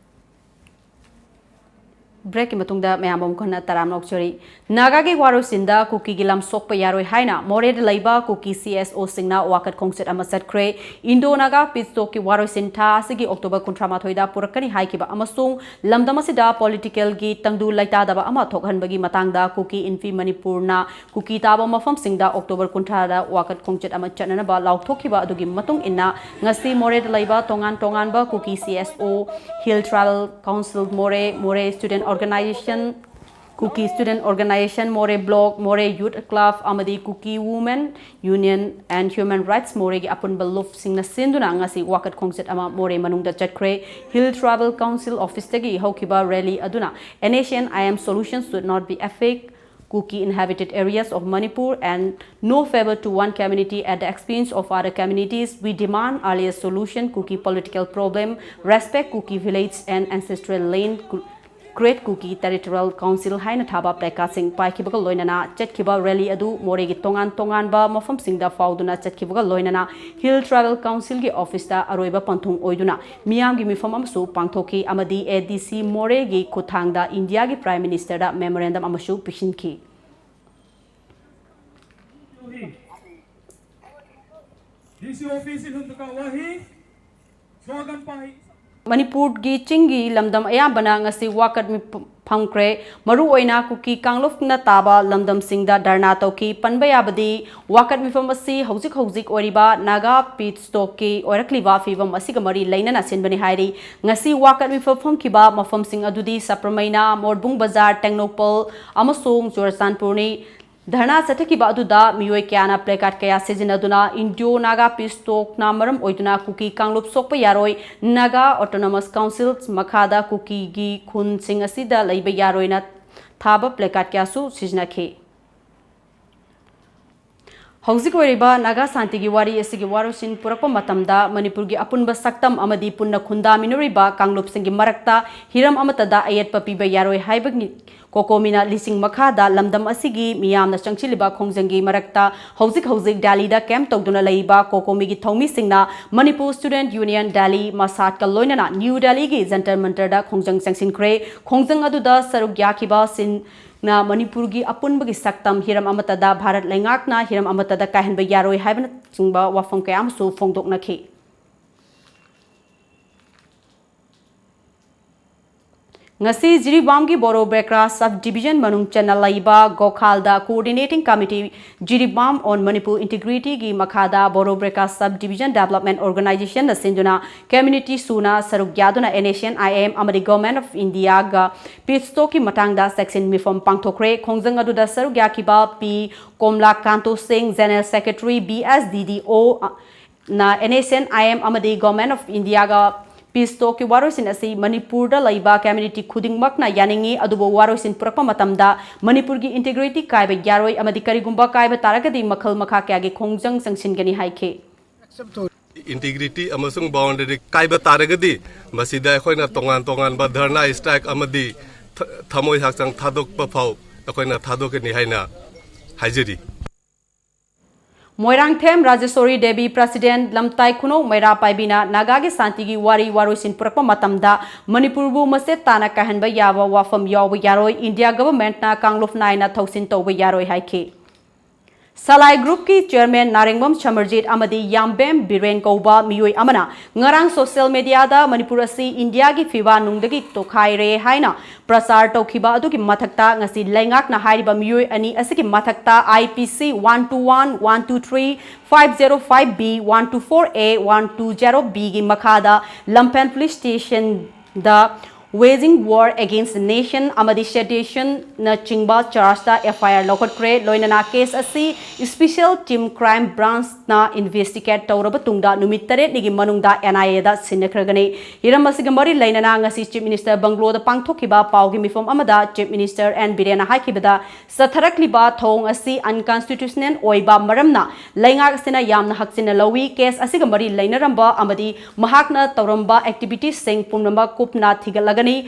ꯕ꯭ꯔꯦꯛꯀꯤ ꯃꯇꯨꯡꯗ ꯃꯌꯥꯝꯕꯨ ꯑꯃꯨꯛ ꯍꯟꯅ ꯇꯔꯥꯝꯅ ꯑꯣꯛꯆꯔꯤ꯫ ꯅꯥꯒꯥꯒꯤ ꯋꯥꯔꯣꯏꯁꯤꯟꯗ ꯀꯨꯀꯤꯒꯤ ꯂꯝ ꯁꯣꯛꯄ ꯌꯥꯔꯣꯏ ꯍꯥꯏꯅ ꯃꯣꯔꯦꯗ ꯂꯩꯕ ꯀꯨꯀꯤ ꯁꯤ ꯑꯦꯁ ꯑꯣꯁꯤꯡꯅ ꯋꯥꯀꯠ ꯈꯣꯡꯆꯠ ꯑꯃ ꯆꯠꯈ꯭ꯔꯦ꯫ ꯏꯟꯗꯣ ꯅꯥꯒꯥ ꯄꯤꯁ ꯇꯣꯛꯀꯤ ꯋꯥꯔꯣꯏꯁꯤꯟ ꯊꯥ ꯑꯁꯤꯒꯤ ꯑꯣꯛꯇꯣꯕꯔ ꯀꯨꯟꯊ꯭ꯔꯥ ꯃꯥꯊꯣꯏꯗ ꯄꯨꯔꯛꯀꯅꯤ ꯍꯥꯏꯈꯤꯕ ꯑꯃꯁꯨꯡ ꯂꯝꯗꯝ ꯑꯁꯤꯗ ꯄꯣꯂꯤꯇꯤꯀꯦꯜꯒꯤ ꯇꯪꯗꯨ ꯂꯩꯇꯥꯗꯕ ꯑꯃ ꯊꯣꯛꯍꯟꯕꯒꯤ ꯃꯇꯥꯡꯗ ꯀꯨꯀꯤ ꯏꯟꯐꯤ ꯃꯅꯤꯄꯨꯔꯅ ꯀꯨꯀꯤ ꯇꯥꯕ ꯃꯐꯝꯁꯤꯡꯗ ꯑꯣꯛꯇꯣꯕꯔ ꯀꯨꯟꯊ꯭ꯔꯥꯗ ꯋꯥꯀꯠ ꯈꯣꯡꯆꯠ ꯑꯃ ꯆꯠꯅꯅꯕ ꯂꯥꯎꯊꯣꯛꯈꯤꯕ ꯑꯗꯨꯒꯤ ꯃꯇꯨꯡ ꯏꯟꯅ ꯉꯁꯤ ꯃꯣꯔꯦꯗ ꯂꯩꯕ ꯇꯣꯉꯥꯟ ꯇꯣꯉꯥꯟꯕ ꯀꯨꯀꯤ ꯁꯤ ꯑꯦꯁ ꯑꯣ, hill tribal council Moreh, Moreh student organization, Kuki student organization Moreh block, Moreh youth club ꯑꯃꯗꯤ Kuki women union and human rights ꯃꯣꯔꯦꯒꯤ ꯑꯄꯨꯟꯕ ꯂꯨꯞꯁꯤꯡꯅ ꯁꯤꯟꯗꯨꯅ ꯉꯁꯤ ꯋꯥꯀꯠ ꯈꯣꯡꯆꯠ ꯑꯃ ꯃꯣꯔꯦ ꯃꯅꯨꯡꯗ ꯆꯠꯈ꯭ꯔꯦ꯫ ꯍꯤꯜ ꯇ꯭ꯔꯥꯏꯕꯦꯜ ꯀꯥꯎꯟꯁꯤꯜ ꯑꯣꯐꯤꯁꯇꯒꯤ ꯍꯧꯈꯤꯕ ꯔꯦꯂꯤ ꯑꯗꯨꯅ N H N I M solutions should not be affect Kuki inhabited areas of Manipur and no favor to one community at the expense of other communities. We demand earlier solution Kuki political problem, respect Kuki village and ancestral land, cr- create Kuki territorial council ꯍꯥꯏꯅ ꯊꯥꯕ ꯄ꯭ꯂꯦꯀꯥꯔꯗꯁꯤꯡ ꯄꯥꯏꯈꯤꯕꯒ ꯂꯣꯏꯅꯅ ꯆꯠꯈꯤꯕ rally ꯑꯗꯨ ꯃꯣꯔꯦꯒꯤ ꯇꯣꯉꯥꯟ ꯇꯣꯉꯥꯟꯕ ꯃꯐꯝꯁꯤꯡꯗ ꯐꯥꯎꯗꯨꯅ ꯆꯠꯈꯤꯕꯒ ꯂꯣꯏꯅꯅ ꯍꯤꯜ ꯇ꯭ꯔꯥꯏꯕꯦꯜ ꯀꯥꯎꯟꯁꯤꯜꯒꯤ ꯑꯣꯐꯤꯁꯇ ꯑꯔꯣꯏꯕ ꯄꯟꯊꯨꯡ ꯑꯣꯏꯗꯨꯅ ꯃꯤꯌꯥꯝꯒꯤ ꯃꯤꯐꯝ ꯑꯃꯁꯨ ꯄꯥꯡꯊꯣꯛꯈꯤ ꯑꯃꯗꯤ A D C ꯃꯣꯔꯦꯒꯤ ꯈꯨꯠꯊꯥꯡꯗ ꯏꯟꯗꯤꯌꯥꯒꯤ ꯄ꯭ꯔꯥꯏꯝ ꯃꯤꯅꯤꯁꯇꯔꯗ ꯃꯦꯃꯣꯔꯦꯟꯗꯝ ꯑꯃꯁꯨ ꯄꯤꯁꯤꯟꯈꯤ꯫ D C office in Huntuka Wahi, Swagan Pahi. ꯃꯅꯤꯄꯨꯔꯒꯤ ꯆꯤꯡꯒꯤ ꯂꯝꯗꯝ ꯑꯌꯥꯝꯕꯅ ꯉꯁꯤ ꯋꯥꯀꯠ ꯃꯤꯐꯝ ꯐꯝꯈ꯭ꯔꯦ꯫ ꯃꯔꯨꯑꯣꯏꯅ ꯀꯨꯀꯤ ꯀꯥꯡꯂꯨꯞꯅ ꯇꯥꯕ ꯂꯝꯗꯝꯁꯤꯡꯗ ꯙꯔꯅꯥ ꯇꯧꯈꯤ꯫ ꯄꯟꯕ ꯌꯥꯕꯗꯤ ꯋꯥꯀꯠ ꯃꯤꯐꯝ ꯑꯁꯤ ꯍꯧꯖꯤꯛ ꯍꯧꯖꯤꯛ ꯑꯣꯏꯔꯤꯕ ꯅꯥꯒꯥ ꯄꯤꯁ ꯇꯣꯛꯀꯤ ꯑꯣꯏꯔꯛꯂꯤꯕ ꯐꯤꯕꯝ ꯑꯁꯤꯒ ꯃꯔꯤ ꯂꯩꯅꯅ ꯁꯤꯟꯕꯅꯤ ꯍꯥꯏꯔꯤ꯫ ꯉꯁꯤ ꯋꯥꯀꯠ ꯃꯤꯐꯝ ꯐꯝꯈꯤꯕ ꯃꯐꯝꯁꯤꯡ ꯑꯗꯨꯗꯤ ꯁꯄ꯭ꯔꯃꯩꯅ, ꯃꯣꯔꯕꯨꯡ ꯕꯖꯥꯔ, ꯇꯦꯡꯅꯧꯄꯜ ꯑꯃꯁꯨꯡ ꯆꯨꯔꯆꯥꯟꯄꯨꯔꯅꯤ꯫ ꯙꯔꯅꯥ ꯆꯠꯊꯈꯤꯕ ꯑꯗꯨꯗ ꯃꯤꯑꯣꯏ ꯀꯌꯥꯅ placard ꯀꯌꯥ ꯁꯤꯖꯤꯟꯅꯗꯨꯅ Indo Naga peace talkꯅ ꯃꯔꯝ ꯑꯣꯏꯗꯨꯅ ꯀꯨꯀꯤ ꯀꯥꯡꯂꯨꯞ ꯁꯣꯛꯄ ꯌꯥꯔꯣꯏ, Naga Autonomous Council ꯃꯈꯥꯗ ꯀꯨꯀꯤꯒꯤ ꯈꯨꯟꯁꯤꯡ ꯑꯁꯤꯗ ꯂꯩꯕ ꯌꯥꯔꯣꯏꯅ ꯊꯥꯕ placard ꯀꯌꯥꯁꯨ ꯁꯤꯖꯤꯟꯅꯈꯤ꯫ ꯍꯧꯖꯤꯛ ꯑꯣꯏꯔꯤꯕ ꯅꯥꯒꯥ ꯁꯥꯟꯇꯤꯒꯤ ꯋꯥꯔꯤ ꯑꯁꯤꯒꯤ ꯋꯥꯔꯣꯏꯁꯤꯟ ꯄꯨꯔꯛꯄ ꯃꯇꯝꯗ ꯃꯅꯤꯄꯨꯔꯒꯤ ꯑꯄꯨꯟꯕ ꯁꯛꯇꯝ ꯑꯃꯗꯤ ꯄꯨꯟꯅ ꯈꯨꯟꯗꯥꯃꯤꯟꯅꯔꯤꯕ ꯀꯥꯡꯂꯨꯞꯁꯤꯡꯒꯤ ꯃꯔꯛꯇ ꯍꯤꯔꯝ ꯑꯃꯠꯇꯗ ꯑꯌꯦꯠꯄ ꯄꯤꯕ ꯌꯥꯔꯣꯏ ꯍꯥꯏꯕꯒꯤ ꯀꯣꯀꯣꯃꯤꯅ ꯂꯤꯁꯤꯡ ꯃꯈꯥꯗ ꯂꯝꯗꯝ ꯑꯁꯤꯒꯤ ꯃꯤꯌꯥꯝꯅ ꯆꯪꯁꯤꯜꯂꯤꯕ ꯈꯣꯡꯖꯪꯒꯤ ꯃꯔꯛꯇ ꯍꯧꯖꯤꯛ ꯍꯧꯖꯤꯛ ꯗꯦꯜꯂꯤꯗ camp ꯇꯧꯗꯨꯅ ꯂꯩꯔꯤꯕ ꯀꯣꯀꯣꯃꯤꯒꯤ ꯊꯧꯃꯤꯁꯤꯡꯅ ꯃꯅꯤꯄꯨꯔ Student Union Delhi, ꯃꯁꯥꯠꯀ ꯂꯣꯏꯅꯅ ꯅ꯭ꯌꯨ ꯗꯦꯜꯂꯤꯒꯤ ꯖꯟꯇꯔ ꯃꯟꯇꯔꯗ ꯈꯣꯡꯖꯪ ꯆꯪꯁꯤꯟꯈ꯭ꯔꯦ꯫ ꯈꯣꯡꯖꯪ ꯑꯗꯨꯗ ꯁꯔꯨꯛ ꯌꯥꯈꯤꯕꯁꯤꯡ ꯅ ꯃꯅꯤꯄꯨꯔꯒꯤ ꯑꯄꯨꯟꯕꯒꯤ ꯁꯛꯇꯝ ꯍꯤꯔꯝ ꯑꯃꯠꯇꯗ ꯚꯥꯔꯠ ꯂꯩꯉꯥꯛꯅ ꯍꯤꯔꯝ ꯑꯃꯠꯇꯗ ꯀꯥꯏꯍꯟꯕ ꯌꯥꯔꯣꯏ ꯍꯥꯏꯕꯅꯆꯤꯡꯕ ꯋꯥꯐꯝ ꯀꯌꯥ ꯑꯃꯁꯨ ꯐꯣꯡꯗꯣꯛꯅꯈꯤ꯫ ꯉꯁꯤ ꯖꯤꯔꯤꯕꯥꯝꯒꯤ ꯕꯣꯔꯣ ꯕ꯭ꯔꯦꯀ꯭ꯔꯥ sub division ꯃꯅꯨꯡ ꯆꯟꯅ ꯂꯩꯕ ꯒꯣꯈꯥꯜꯗ Coordinating Committee Jiribam on Manipur Integrityꯒꯤ ꯃꯈꯥꯗ ꯕꯣꯔꯣ ꯕ꯭ꯔꯦꯀ꯭ꯔꯥ sub division development organizationꯅ ꯁꯤꯟꯗꯨꯅ community ꯁꯨꯅ ꯁꯔꯨꯛ ꯌꯥꯗꯨꯅ NSCN-IM ꯑꯃꯗꯤ Government of Indiaꯒ peace talkꯀꯤ ꯃꯇꯥꯡꯗ ꯆꯦꯛꯁꯤꯟ ꯃꯤꯐꯝ ꯄꯥꯡꯊꯣꯛꯈ꯭ꯔꯦ꯫ ꯈꯣꯡꯖꯪ ꯑꯗꯨꯗ ꯁꯔꯨꯛ ꯌꯥꯈꯤꯕ ꯄꯤ ꯀꯣꯝꯂꯥ ꯀꯥꯟꯇꯣ ꯁꯤꯡ, General Secretary, BSDDO ꯅ NSCN-IM ꯑꯃꯗꯤ Government of Indiaꯒ peace talkꯀꯤ ꯋꯥꯔꯣꯏꯁꯤꯟ ꯑꯁꯤ ꯃꯅꯤꯄꯨꯔꯗ ꯂꯩꯕ community ꯈꯨꯗꯤꯡꯃꯛꯅ ꯌꯥꯅꯤꯡꯏ, ꯑꯗꯨꯕꯨ ꯋꯥꯔꯣꯏꯁꯤꯟ ꯄꯨꯔꯛꯄ ꯃꯇꯝꯗ ꯃꯅꯤꯄꯨꯔꯒꯤ integrity ꯀꯥꯏꯕ ꯌꯥꯔꯣꯏ ꯑꯃꯗꯤ ꯀꯔꯤꯒꯨꯝꯕ ꯀꯥꯏꯕ ꯇꯥꯔꯒꯗꯤ ꯃꯈꯜ ꯃꯈꯥ ꯀꯌꯥꯒꯤ ꯈꯣꯡꯖꯪ ꯆꯪꯁꯤꯟꯒꯅꯤ ꯍꯥꯏꯈꯤ꯫ Integrity ꯑꯃꯁꯨꯡ boundary ꯀꯥꯏꯕ ꯇꯥꯔꯒꯗꯤ ꯃꯁꯤꯗ ꯑꯩꯈꯣꯏꯅ ꯇꯣꯉꯥꯟ ꯇꯣꯉꯥꯟꯕ ꯙꯔꯅꯥ strike ꯑꯃꯗꯤ ꯊ-, ꯊꯃꯣꯏ ꯍꯛꯆꯥꯡ ꯊꯥꯗꯣꯛꯄ ꯐꯥꯎ ꯑꯩꯈꯣꯏꯅ ꯊꯥꯗꯣꯛꯀꯅꯤ ꯍꯥꯏꯅ ꯍꯥꯏꯖꯔꯤ꯫ ꯃꯣꯏꯔꯥꯡꯊꯦꯝ ꯔꯥꯖꯦꯁꯣꯔꯤ ꯗꯦꯕꯤ, President, ꯂꯝꯇꯥꯏ ꯈꯨꯅꯧ ꯃꯩꯔꯥ ꯄꯥꯏꯕꯤꯅ ꯅꯥꯒꯥꯒꯤ ꯁꯥꯟꯇꯤꯒꯤ ꯋꯥꯔꯤ ꯋꯥꯔꯣꯏꯁꯤꯟ ꯄꯨꯔꯛꯄ ꯃꯇꯝꯗ ꯃꯅꯤꯄꯨꯔꯕꯨ ꯃꯆꯦꯠ ꯇꯥꯅ ꯀꯥꯏꯍꯟꯕ ꯌꯥꯕ ꯋꯥꯐꯝ ꯌꯥꯎꯕ ꯌꯥꯔꯣꯏ, India governmentꯅ ꯀꯥꯡꯂꯨꯞ ꯅꯥꯏꯅ ꯊꯧꯁꯤꯟ ꯇꯧꯕ ꯌꯥꯔꯣꯏ ꯍꯥꯏꯈꯤ꯫ ꯁꯂꯥꯏ groupꯀꯤ chairman ꯅꯥꯔꯦꯡꯕꯝ ꯁꯃꯔꯖꯤꯠ ꯑꯃꯗꯤ ꯌꯥꯝꯕꯦꯝ ꯕꯤꯔꯦꯟ ꯀꯧꯕ ꯃꯤꯑꯣꯏ ꯑꯃꯅ ꯉꯔꯥꯡ social mediaꯗ ꯃꯅꯤꯄꯨꯔ ꯑꯁꯤ Indiaꯒꯤ ꯐꯤꯕꯥ ꯅꯨꯡꯗꯒꯤ ꯇꯣꯈꯥꯏꯔꯦ ꯍꯥꯏꯅ ꯄ꯭ꯔꯆꯥꯔ ꯇꯧꯈꯤꯕ ꯑꯗꯨꯒꯤ ꯃꯊꯛꯇ ꯉꯁꯤ ꯂꯩꯉꯥꯛꯅ ꯍꯥꯏꯔꯤꯕ ꯃꯤꯑꯣꯏ ꯑꯅꯤ ꯑꯁꯤꯒꯤ ꯃꯊꯛꯇ IPC one two one, one two three, five zero five B, one two four A, one two zero Bꯒꯤ ꯃꯈꯥꯗ ꯂꯝꯐꯦꯜ police stationꯗ Waging War Against the Nation ꯑꯃꯗꯤ Seditionꯅꯆꯤꯡꯕ ꯆꯥꯔꯖꯇ F I R ꯂꯧꯈꯠꯈ꯭ꯔꯦ꯫ ꯂꯣꯏꯅꯅ ꯀꯦꯁ ꯑꯁꯤ Special Team Crime Branchꯅ investigate ꯇꯧꯔꯕ ꯇꯨꯡꯗ ꯅꯨꯃꯤꯠ ꯇꯔꯦꯠꯅꯤꯒꯤ ꯃꯅꯨꯡꯗ N I Aꯗ ꯁꯤꯟꯅꯈ꯭ꯔꯒꯅꯤ꯫ ꯍꯤꯔꯝ ꯑꯁꯤꯒ ꯃꯔꯤ ꯂꯩꯅꯅ ꯉꯁꯤ Chief Minister ꯕꯪꯒ꯭ꯂꯣꯗ ꯄꯥꯡꯊꯣꯛꯈꯤꯕ ꯄꯥꯎꯒꯤ ꯃꯤꯐꯝ ꯑꯃꯗ Chief Minister N ꯕꯤꯔꯦꯟꯅ ꯍꯥꯏꯈꯤꯕꯗ, ꯆꯠꯊꯔꯛꯂꯤꯕ ꯊꯧꯑꯣꯡ ꯑꯁꯤ unconstitutional ꯑꯣꯏꯕ ꯃꯔꯝꯅ ꯂꯩꯉꯥꯛ ꯑꯁꯤꯅ ꯌꯥꯝꯅ ꯍꯛꯆꯤꯟꯅ ꯂꯧꯏ꯫ ꯀꯦꯁ ꯑꯁꯤꯒ ꯃꯔꯤ ꯂꯩꯅꯔꯝꯕ ꯑꯃꯗꯤ ꯃꯍꯥꯛꯅ ꯇꯧꯔꯝꯕ activityꯁꯤꯡ ꯄꯨꯝꯅꯃꯛ ꯀꯨꯞꯅ ꯊꯤꯒꯠꯂꯒꯅꯤ꯫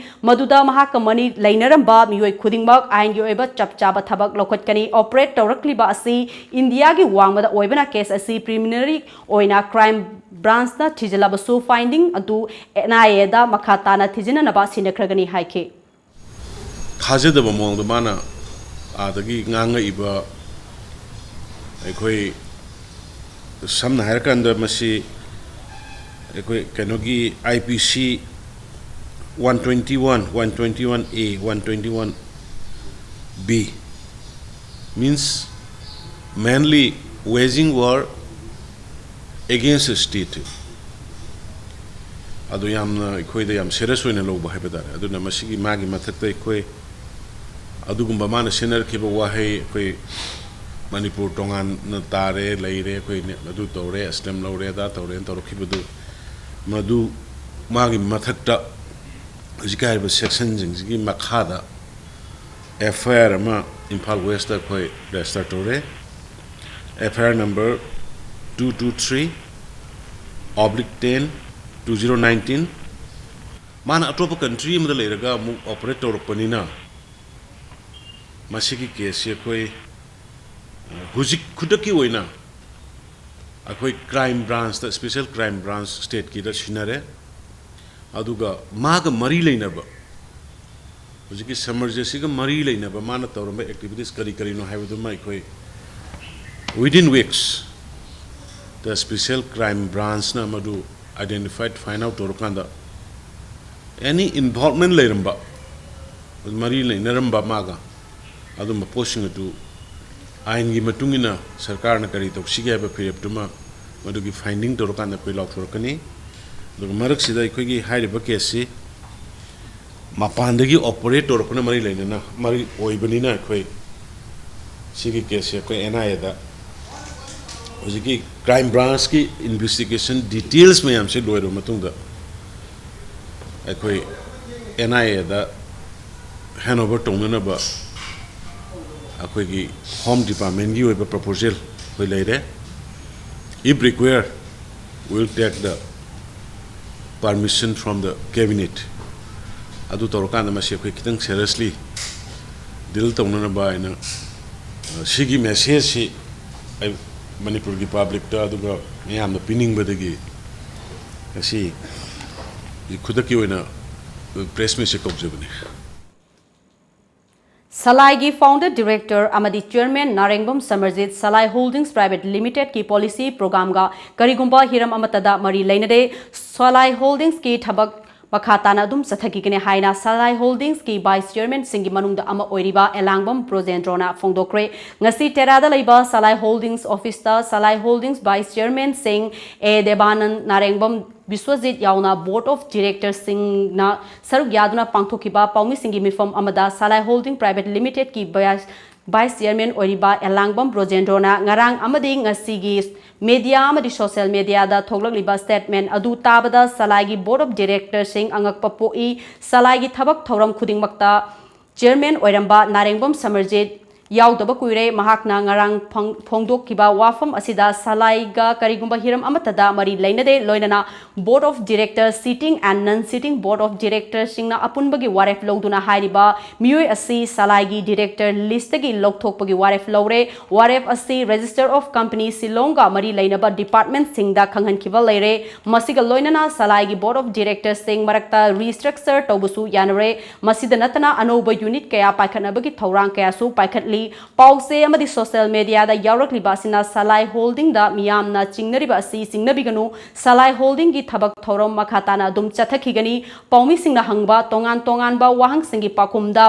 ꯃꯗꯨꯗ ꯃꯍꯥꯛꯀ ꯃꯔꯤ ꯂꯩꯅꯔꯝꯕ ꯃꯤꯑꯣꯏ ꯈꯨꯗꯤꯡꯃꯛ ꯑꯥꯏꯟꯒꯤ ꯑꯣꯏꯕ ꯆꯞ ꯆꯥꯕ ꯊꯕꯛ ꯂꯧꯈꯠꯀꯅꯤ꯫ Operate ꯇꯧꯔꯛꯂꯤꯕ ꯑꯁꯤ ꯏꯟꯗꯤꯌꯥꯒꯤ ꯋꯥꯡꯃꯗ ꯑꯣꯏꯕꯅ ꯀꯦꯁ ꯑꯁꯤ preliminary ꯑꯣꯏꯅ Crime Branchꯅ ꯊꯤꯖꯤꯜꯂꯕꯁꯨ finding ꯑꯗꯨ N I Aꯗ ꯃꯈꯥ ꯇꯥꯅ ꯊꯤꯖꯤꯟꯅꯅꯕ ꯁꯤꯟꯅꯈ꯭ꯔꯒꯅꯤ ꯍꯥꯏꯈꯤ꯫ ꯊꯥꯖꯗꯕ ꯃꯑꯣꯡꯗ ꯃꯥꯅ ꯑꯥꯗꯒꯤ ꯉꯥꯡꯉꯛꯏꯕ, ꯑꯩꯈꯣꯏ ꯁꯝꯅ ꯍꯥꯏꯔꯀꯥꯟꯗ ꯃꯁꯤ ꯑꯩꯈꯣꯏ ꯀꯩꯅꯣꯒꯤ I P C one twenty one, one twenty one A, one twenty one B, means mainly waging war against the state. ꯑꯗꯨ ꯌꯥꯝꯅ ꯑꯩꯈꯣꯏꯗ ꯌꯥꯝ serious ꯑꯣꯏꯅ ꯂꯧꯕ ꯍꯥꯏꯕ ꯇꯥꯔꯦ꯫ ꯑꯗꯨꯅ ꯃꯁꯤꯒꯤ ꯃꯥꯒꯤ ꯃꯊꯛꯇ ꯑꯩꯈꯣꯏ ꯑꯗꯨꯒꯨꯝꯕ ꯃꯥꯅ ꯁꯤꯖꯤꯟꯅꯔꯛꯈꯤꯕ ꯋꯥꯍꯩ, ꯑꯩꯈꯣꯏ ꯃꯅꯤꯄꯨꯔ ꯇꯣꯉꯥꯟꯅ ꯇꯥꯔꯦ, ꯂꯩꯔꯦ, ꯑꯩꯈꯣꯏ ꯑꯗꯨ ꯇꯧꯔꯦ, ꯑꯁꯂꯝ ꯂꯧꯔꯦ, ꯑꯗꯥ ꯇꯧꯔꯦꯅ ꯇꯧꯔꯛꯈꯤꯕꯗꯨ, ꯃꯗꯨ ꯃꯥꯒꯤ ꯃꯊꯛꯇ ꯍꯧꯖꯤꯛ ꯍꯥꯏꯔꯤꯕ sectionꯁꯤꯡꯁꯤꯒꯤ ꯃꯈꯥꯗ F I R ꯑꯃ ꯏꯝꯐꯥꯜ Westꯇ ꯑꯩꯈꯣꯏ register ꯇꯧꯔꯦ꯫ F I R number two two three oblique ten two zero nineteen꯫ ꯃꯥꯅ ꯑꯇꯣꯞꯄ country ꯑꯃꯗ ꯂꯩꯔꯒ ꯑꯃꯨꯛ operate ꯇꯧꯔꯛꯄꯅꯤꯅ, ꯃꯁꯤꯒꯤ caseꯁꯤ ꯑꯩꯈꯣꯏ, ꯑ, ꯍꯧꯖꯤꯛ ꯈꯨꯗꯛꯀꯤ ꯑꯣꯏꯅ ꯑꯩꯈꯣꯏ Crime Branchꯇ, Special Crime Branch stateꯀꯤꯗ ꯁꯤꯟꯅꯔꯦ꯫ ꯑꯗꯨꯒ ꯃꯥꯒ ꯃꯔꯤ ꯂꯩꯅꯕ, ꯍꯧꯖꯤꯛꯀꯤ ꯁꯃꯔꯖꯤꯠꯁꯤꯒ ꯃꯔꯤ ꯂꯩꯅꯕ ꯃꯥꯅ ꯇꯧꯔꯝꯕ activities ꯀꯔꯤ ꯀꯔꯤꯅꯣ ꯍꯥꯏꯕꯗꯨꯃ ꯑꯩꯈꯣꯏ within weeks the Special Crime Branchꯅ ꯃꯗꯨ identified, find out ꯇꯧꯔꯀꯥꯟꯗ any involvement ꯂꯩꯔꯝꯕ, ꯃꯔꯤ ꯂꯩꯅꯔꯝꯕ ꯃꯥꯒ, ꯑꯗꯨꯝꯕ ꯄꯣꯠꯁꯤꯡ ꯑꯗꯨ ꯑꯥꯏꯟꯒꯤ ꯃꯇꯨꯡ ꯏꯟꯅ ꯁꯔꯀꯥꯔꯅ ꯀꯔꯤ ꯇꯧꯁꯤꯒꯦ ꯍꯥꯏꯕ ꯐꯤꯔꯦꯞꯇꯨꯃ ꯃꯗꯨꯒꯤ finding ꯇꯧꯔꯀꯥꯟꯗ ꯑꯩꯈꯣꯏ ꯂꯥꯎꯊꯣꯔꯛꯀꯅꯤ꯫ ꯑꯗꯨꯒ ꯃꯔꯛꯁꯤꯗ ꯑꯩꯈꯣꯏꯒꯤ ꯍꯥꯏꯔꯤꯕ caseꯁꯤ ꯃꯄꯥꯟꯗꯒꯤ ꯑꯣꯄꯔꯦꯠ ꯇꯧꯔꯛꯄꯅ ꯃꯔꯤ ꯂꯩꯅꯅ ꯃꯔꯤ ꯑꯣꯏꯕꯅꯤꯅ ꯑꯩꯈꯣꯏ ꯁꯤꯒꯤ ꯀꯦꯁꯁꯦ ꯑꯩꯈꯣꯏ ꯑꯦꯟ ꯑꯥꯏ ꯑꯦꯗ ꯍꯧꯖꯤꯛꯀꯤ ꯀ꯭ꯔꯥꯏꯝ ꯕ꯭ꯔꯥꯟꯁꯀꯤ ꯏꯟꯚꯦꯁꯇꯤꯒꯦꯁꯟ ꯗꯤꯇꯦꯜꯁ ꯃꯌꯥꯝꯁꯦ ꯂꯣꯏꯔꯕ ꯃꯇꯨꯡꯗ ꯑꯩꯈꯣꯏ N I A hand over ꯇꯧꯅꯅꯕ ꯑꯩꯈꯣꯏꯒꯤ ꯍꯣꯝ ꯗꯤꯄꯥꯔꯠꯃꯦꯟꯒꯤ ꯑꯣꯏꯕ ꯄ꯭ꯔꯄꯣꯖꯦꯜ ꯑꯩꯈꯣꯏ ꯂꯩꯔꯦ. If required, we will take the permission from the cabinet. ꯑꯗꯨ ꯇꯧꯔꯀꯥꯟꯗ ꯃꯁꯤ ꯑꯩꯈꯣꯏ ꯈꯤꯇꯪ ꯁꯦꯔꯤꯌꯁꯂꯤ ꯗꯤꯜ ꯇꯧꯅꯅꯕ ꯍꯥꯏꯅ, ꯑ, ꯁꯤꯒꯤ ꯃꯦꯁꯦꯖꯁꯤ ꯑꯩ ꯃꯅꯤꯄꯨꯔꯒꯤ ꯄꯕ꯭ꯂꯤꯛꯇ ꯑꯗꯨꯒ ꯃꯌꯥꯝꯗ ꯄꯤꯅꯤꯡꯕꯗꯒꯤ ꯉꯁꯤ ꯈꯨꯗꯛꯀꯤ ꯑꯣꯏꯅ ꯄ꯭ꯔꯦꯁ ꯃꯤꯠꯁꯦ ꯀꯧꯖꯕꯅꯤ꯫ ꯁꯂꯥꯏꯒꯤ ꯐꯥꯎꯟꯗꯔ ꯗꯤꯔꯦꯛꯇꯔ ꯑꯃꯗꯤ ꯆꯤꯌꯔꯃꯦꯟ ꯅꯥꯔꯦꯡꯕꯝ ꯁꯃꯔꯖꯤꯠ ꯁꯂꯥꯏ ꯍꯣꯜꯗꯤꯡꯁ ꯄ꯭ꯔꯥꯏꯚꯦꯠ ꯂꯤꯃꯤꯇꯦꯗꯀꯤ ꯄꯣꯂꯤꯁꯤ ꯄ꯭ꯔꯣꯒ꯭ꯔꯥꯝꯒ ꯀꯔꯤꯒꯨꯝꯕ ꯍꯤꯔꯝ ꯑꯃꯠꯇꯗ ꯃꯔꯤ ꯂꯩꯅꯗꯦ, ꯁꯂꯥꯏ ꯍꯣꯜꯗꯤꯡꯁꯀꯤ ꯊꯕꯛ ꯃꯈꯥ ꯇꯥꯅ ꯑꯗꯨꯝ ꯆꯠꯊꯈꯤꯒꯅꯤ ꯍꯥꯏꯅ ꯁꯂꯥꯏ ꯍꯣꯜꯗꯤꯡꯁꯀꯤ ꯚꯥꯏꯁ ꯆꯤꯌꯔꯃꯦꯟꯁꯤꯡꯒꯤ ꯃꯅꯨꯡꯗ ꯑꯃ ꯑꯣꯏꯔꯤꯕ ꯑꯦꯂꯥꯡꯕꯝ ꯕ꯭ꯔꯣꯖꯦꯟꯗ꯭ꯔꯣꯅ ꯐꯣꯡꯗꯣꯛꯈ꯭ꯔꯦ꯫ ꯉꯁꯤ ꯇꯦꯔꯥꯗ ꯂꯩꯕ ꯁꯂꯥꯏ ꯍꯣꯜꯗꯤꯡꯁ ꯑꯣꯐꯤꯁꯇ ꯁꯂꯥꯏ ꯍꯣꯜꯗꯤꯡꯁ ꯚꯥꯏꯁ ꯆꯤꯌꯔꯃꯦꯟꯁꯤꯡ ꯑꯦ ꯗꯦꯕꯥꯅꯟ, ꯅꯥꯔꯦꯡꯕꯝ ꯕꯤꯁ꯭ꯋꯖꯤꯠ ꯌꯥꯎꯅ ꯕꯣꯔꯗ ꯑꯣꯐ ꯗꯤꯔꯦꯛꯇꯔꯁꯤꯡꯅ ꯁꯔꯨꯛ ꯌꯥꯗꯨꯅ ꯄꯥꯡꯊꯣꯛꯈꯤꯕ ꯄꯥꯎꯃꯤꯁꯤꯡꯒꯤ ꯃꯤꯐꯝ ꯑꯃꯗ ꯁꯂꯥꯏ ꯍꯣꯜꯗꯤꯡ ꯄ꯭ꯔꯥꯏꯚꯦꯠ ꯂꯤꯃꯤꯇꯦꯗꯀꯤ ꯚꯥꯏꯁ ꯚꯥꯏꯁ ꯆꯤꯌꯔꯃꯦꯟ ꯑꯣꯏꯔꯤꯕ ꯑꯦꯂꯥꯡꯕꯝ ꯕ꯭ꯔꯣꯖꯦꯟꯗ꯭ꯔꯣꯅ ꯉꯔꯥꯡ ꯑꯃꯗꯤ ꯉꯁꯤꯒꯤ ꯃꯦꯗꯤꯌꯥ ꯑꯃꯗꯤ ꯁꯣꯁꯤꯌꯦꯜ ꯃꯦꯗꯤꯌꯥꯗ ꯊꯣꯛꯂꯛꯂꯤꯕ ꯁ꯭ꯇꯦꯠꯃꯦꯟ ꯑꯗꯨ ꯇꯥꯕꯗ ꯁꯂꯥꯏꯒꯤ ꯕꯣꯔꯗ ꯑꯣꯐ ꯗꯤꯔꯦꯛꯇꯔꯁꯤꯡ ꯑꯉꯛꯄ ꯄꯣꯛꯏ꯫ ꯁꯂꯥꯏꯒꯤ ꯊꯕꯛ ꯊꯧꯔꯝ ꯈꯨꯗꯤꯡꯃꯛꯇ ꯆꯤꯌꯔꯃꯦꯟ ꯑꯣꯏꯔꯝꯕ ꯅꯥꯔꯦꯡꯕꯝ ꯁꯃꯔꯖꯤꯠ ꯌꯥꯎꯗꯕ ꯀꯨꯏꯔꯦ꯫ ꯃꯍꯥꯛꯅ ꯉꯔꯥꯡ ꯐꯪ-, ꯐꯣꯡꯗꯣꯛꯈꯤꯕ ꯋꯥꯐꯝ ꯑꯁꯤꯗ ꯁꯂꯥꯏꯒ ꯀꯔꯤꯒꯨꯝꯕ ꯍꯤꯔꯝ ꯑꯃꯠꯇꯗ ꯃꯔꯤ ꯂꯩꯅꯗꯦ, ꯂꯣꯏꯅꯅ Board of Director, Sitting and Non-Sitting Board of Directorꯁꯤꯡꯅ ꯑꯄꯨꯟꯕꯒꯤ ꯋꯥꯔꯦꯞ ꯂꯧꯗꯨꯅ ꯍꯥꯏꯔꯤꯕ ꯃꯤꯑꯣꯏ ꯑꯁꯤ ꯁꯂꯥꯏꯒꯤ ꯗꯤꯔꯦꯛꯇꯔ ꯂꯤꯁꯇꯒꯤ ꯂꯧꯊꯣꯛꯄꯒꯤ ꯋꯥꯔꯦꯞ ꯂꯧꯔꯦ꯫ ꯋꯥꯔꯦꯞ ꯑꯁꯤ Register of Company ꯁꯤꯂꯣꯡꯒ ꯃꯔꯤ ꯂꯩꯅꯕ ꯗꯤꯄꯥꯔꯠꯃꯦꯟꯠꯁꯤꯡꯗ ꯈꯪꯍꯟꯈꯤꯕ ꯂꯩꯔꯦ꯫ ꯃꯁꯤꯒ ꯂꯣꯏꯅꯅ ꯁꯂꯥꯏꯒꯤ Board of Directorꯁꯤꯡ ꯃꯔꯛꯇ restructure ꯇꯧꯕꯁꯨ ꯌꯥꯅꯔꯦ꯫ ꯃꯁꯤꯗ ꯅꯠꯇꯅ ꯑꯅꯧꯕ unit ꯀꯌꯥ ꯄꯥꯏꯈꯠꯅꯕꯒꯤ ꯊꯧꯔꯥꯡ ꯀꯌꯥꯁꯨ ꯄꯥꯏꯈꯠꯂꯤ꯫ ꯄꯥꯎꯆꯦ ꯑꯃꯗꯤ ꯁꯣꯁꯤꯌꯦꯜ ꯃꯦꯗꯤꯌꯥꯗ ꯌꯥꯎꯔꯛꯂꯤꯕ ꯑꯁꯤꯅ ꯁꯂꯥꯏ ꯍꯣꯜꯗꯤꯡꯗ ꯃꯤꯌꯥꯝꯅ ꯆꯤꯡꯅꯔꯤꯕ ꯑꯁꯤ ꯆꯤꯡꯅꯕꯤꯒꯅꯨ꯫ ꯁꯂꯥꯏ ꯍꯣꯜꯗꯤꯡꯒꯤ ꯊꯕꯛ ꯊꯧꯔꯝ ꯃꯈꯥ ꯇꯥꯅ ꯑꯗꯨꯝ ꯆꯠꯊꯈꯤꯒꯅꯤ꯫ ꯄꯥꯎꯃꯤꯁꯤꯡꯅ ꯍꯪꯕ ꯇꯣꯉꯥꯟ ꯇꯣꯉꯥꯟꯕ ꯋꯥꯍꯪꯁꯤꯡꯒꯤ ꯄꯥꯎꯈꯨꯝꯗ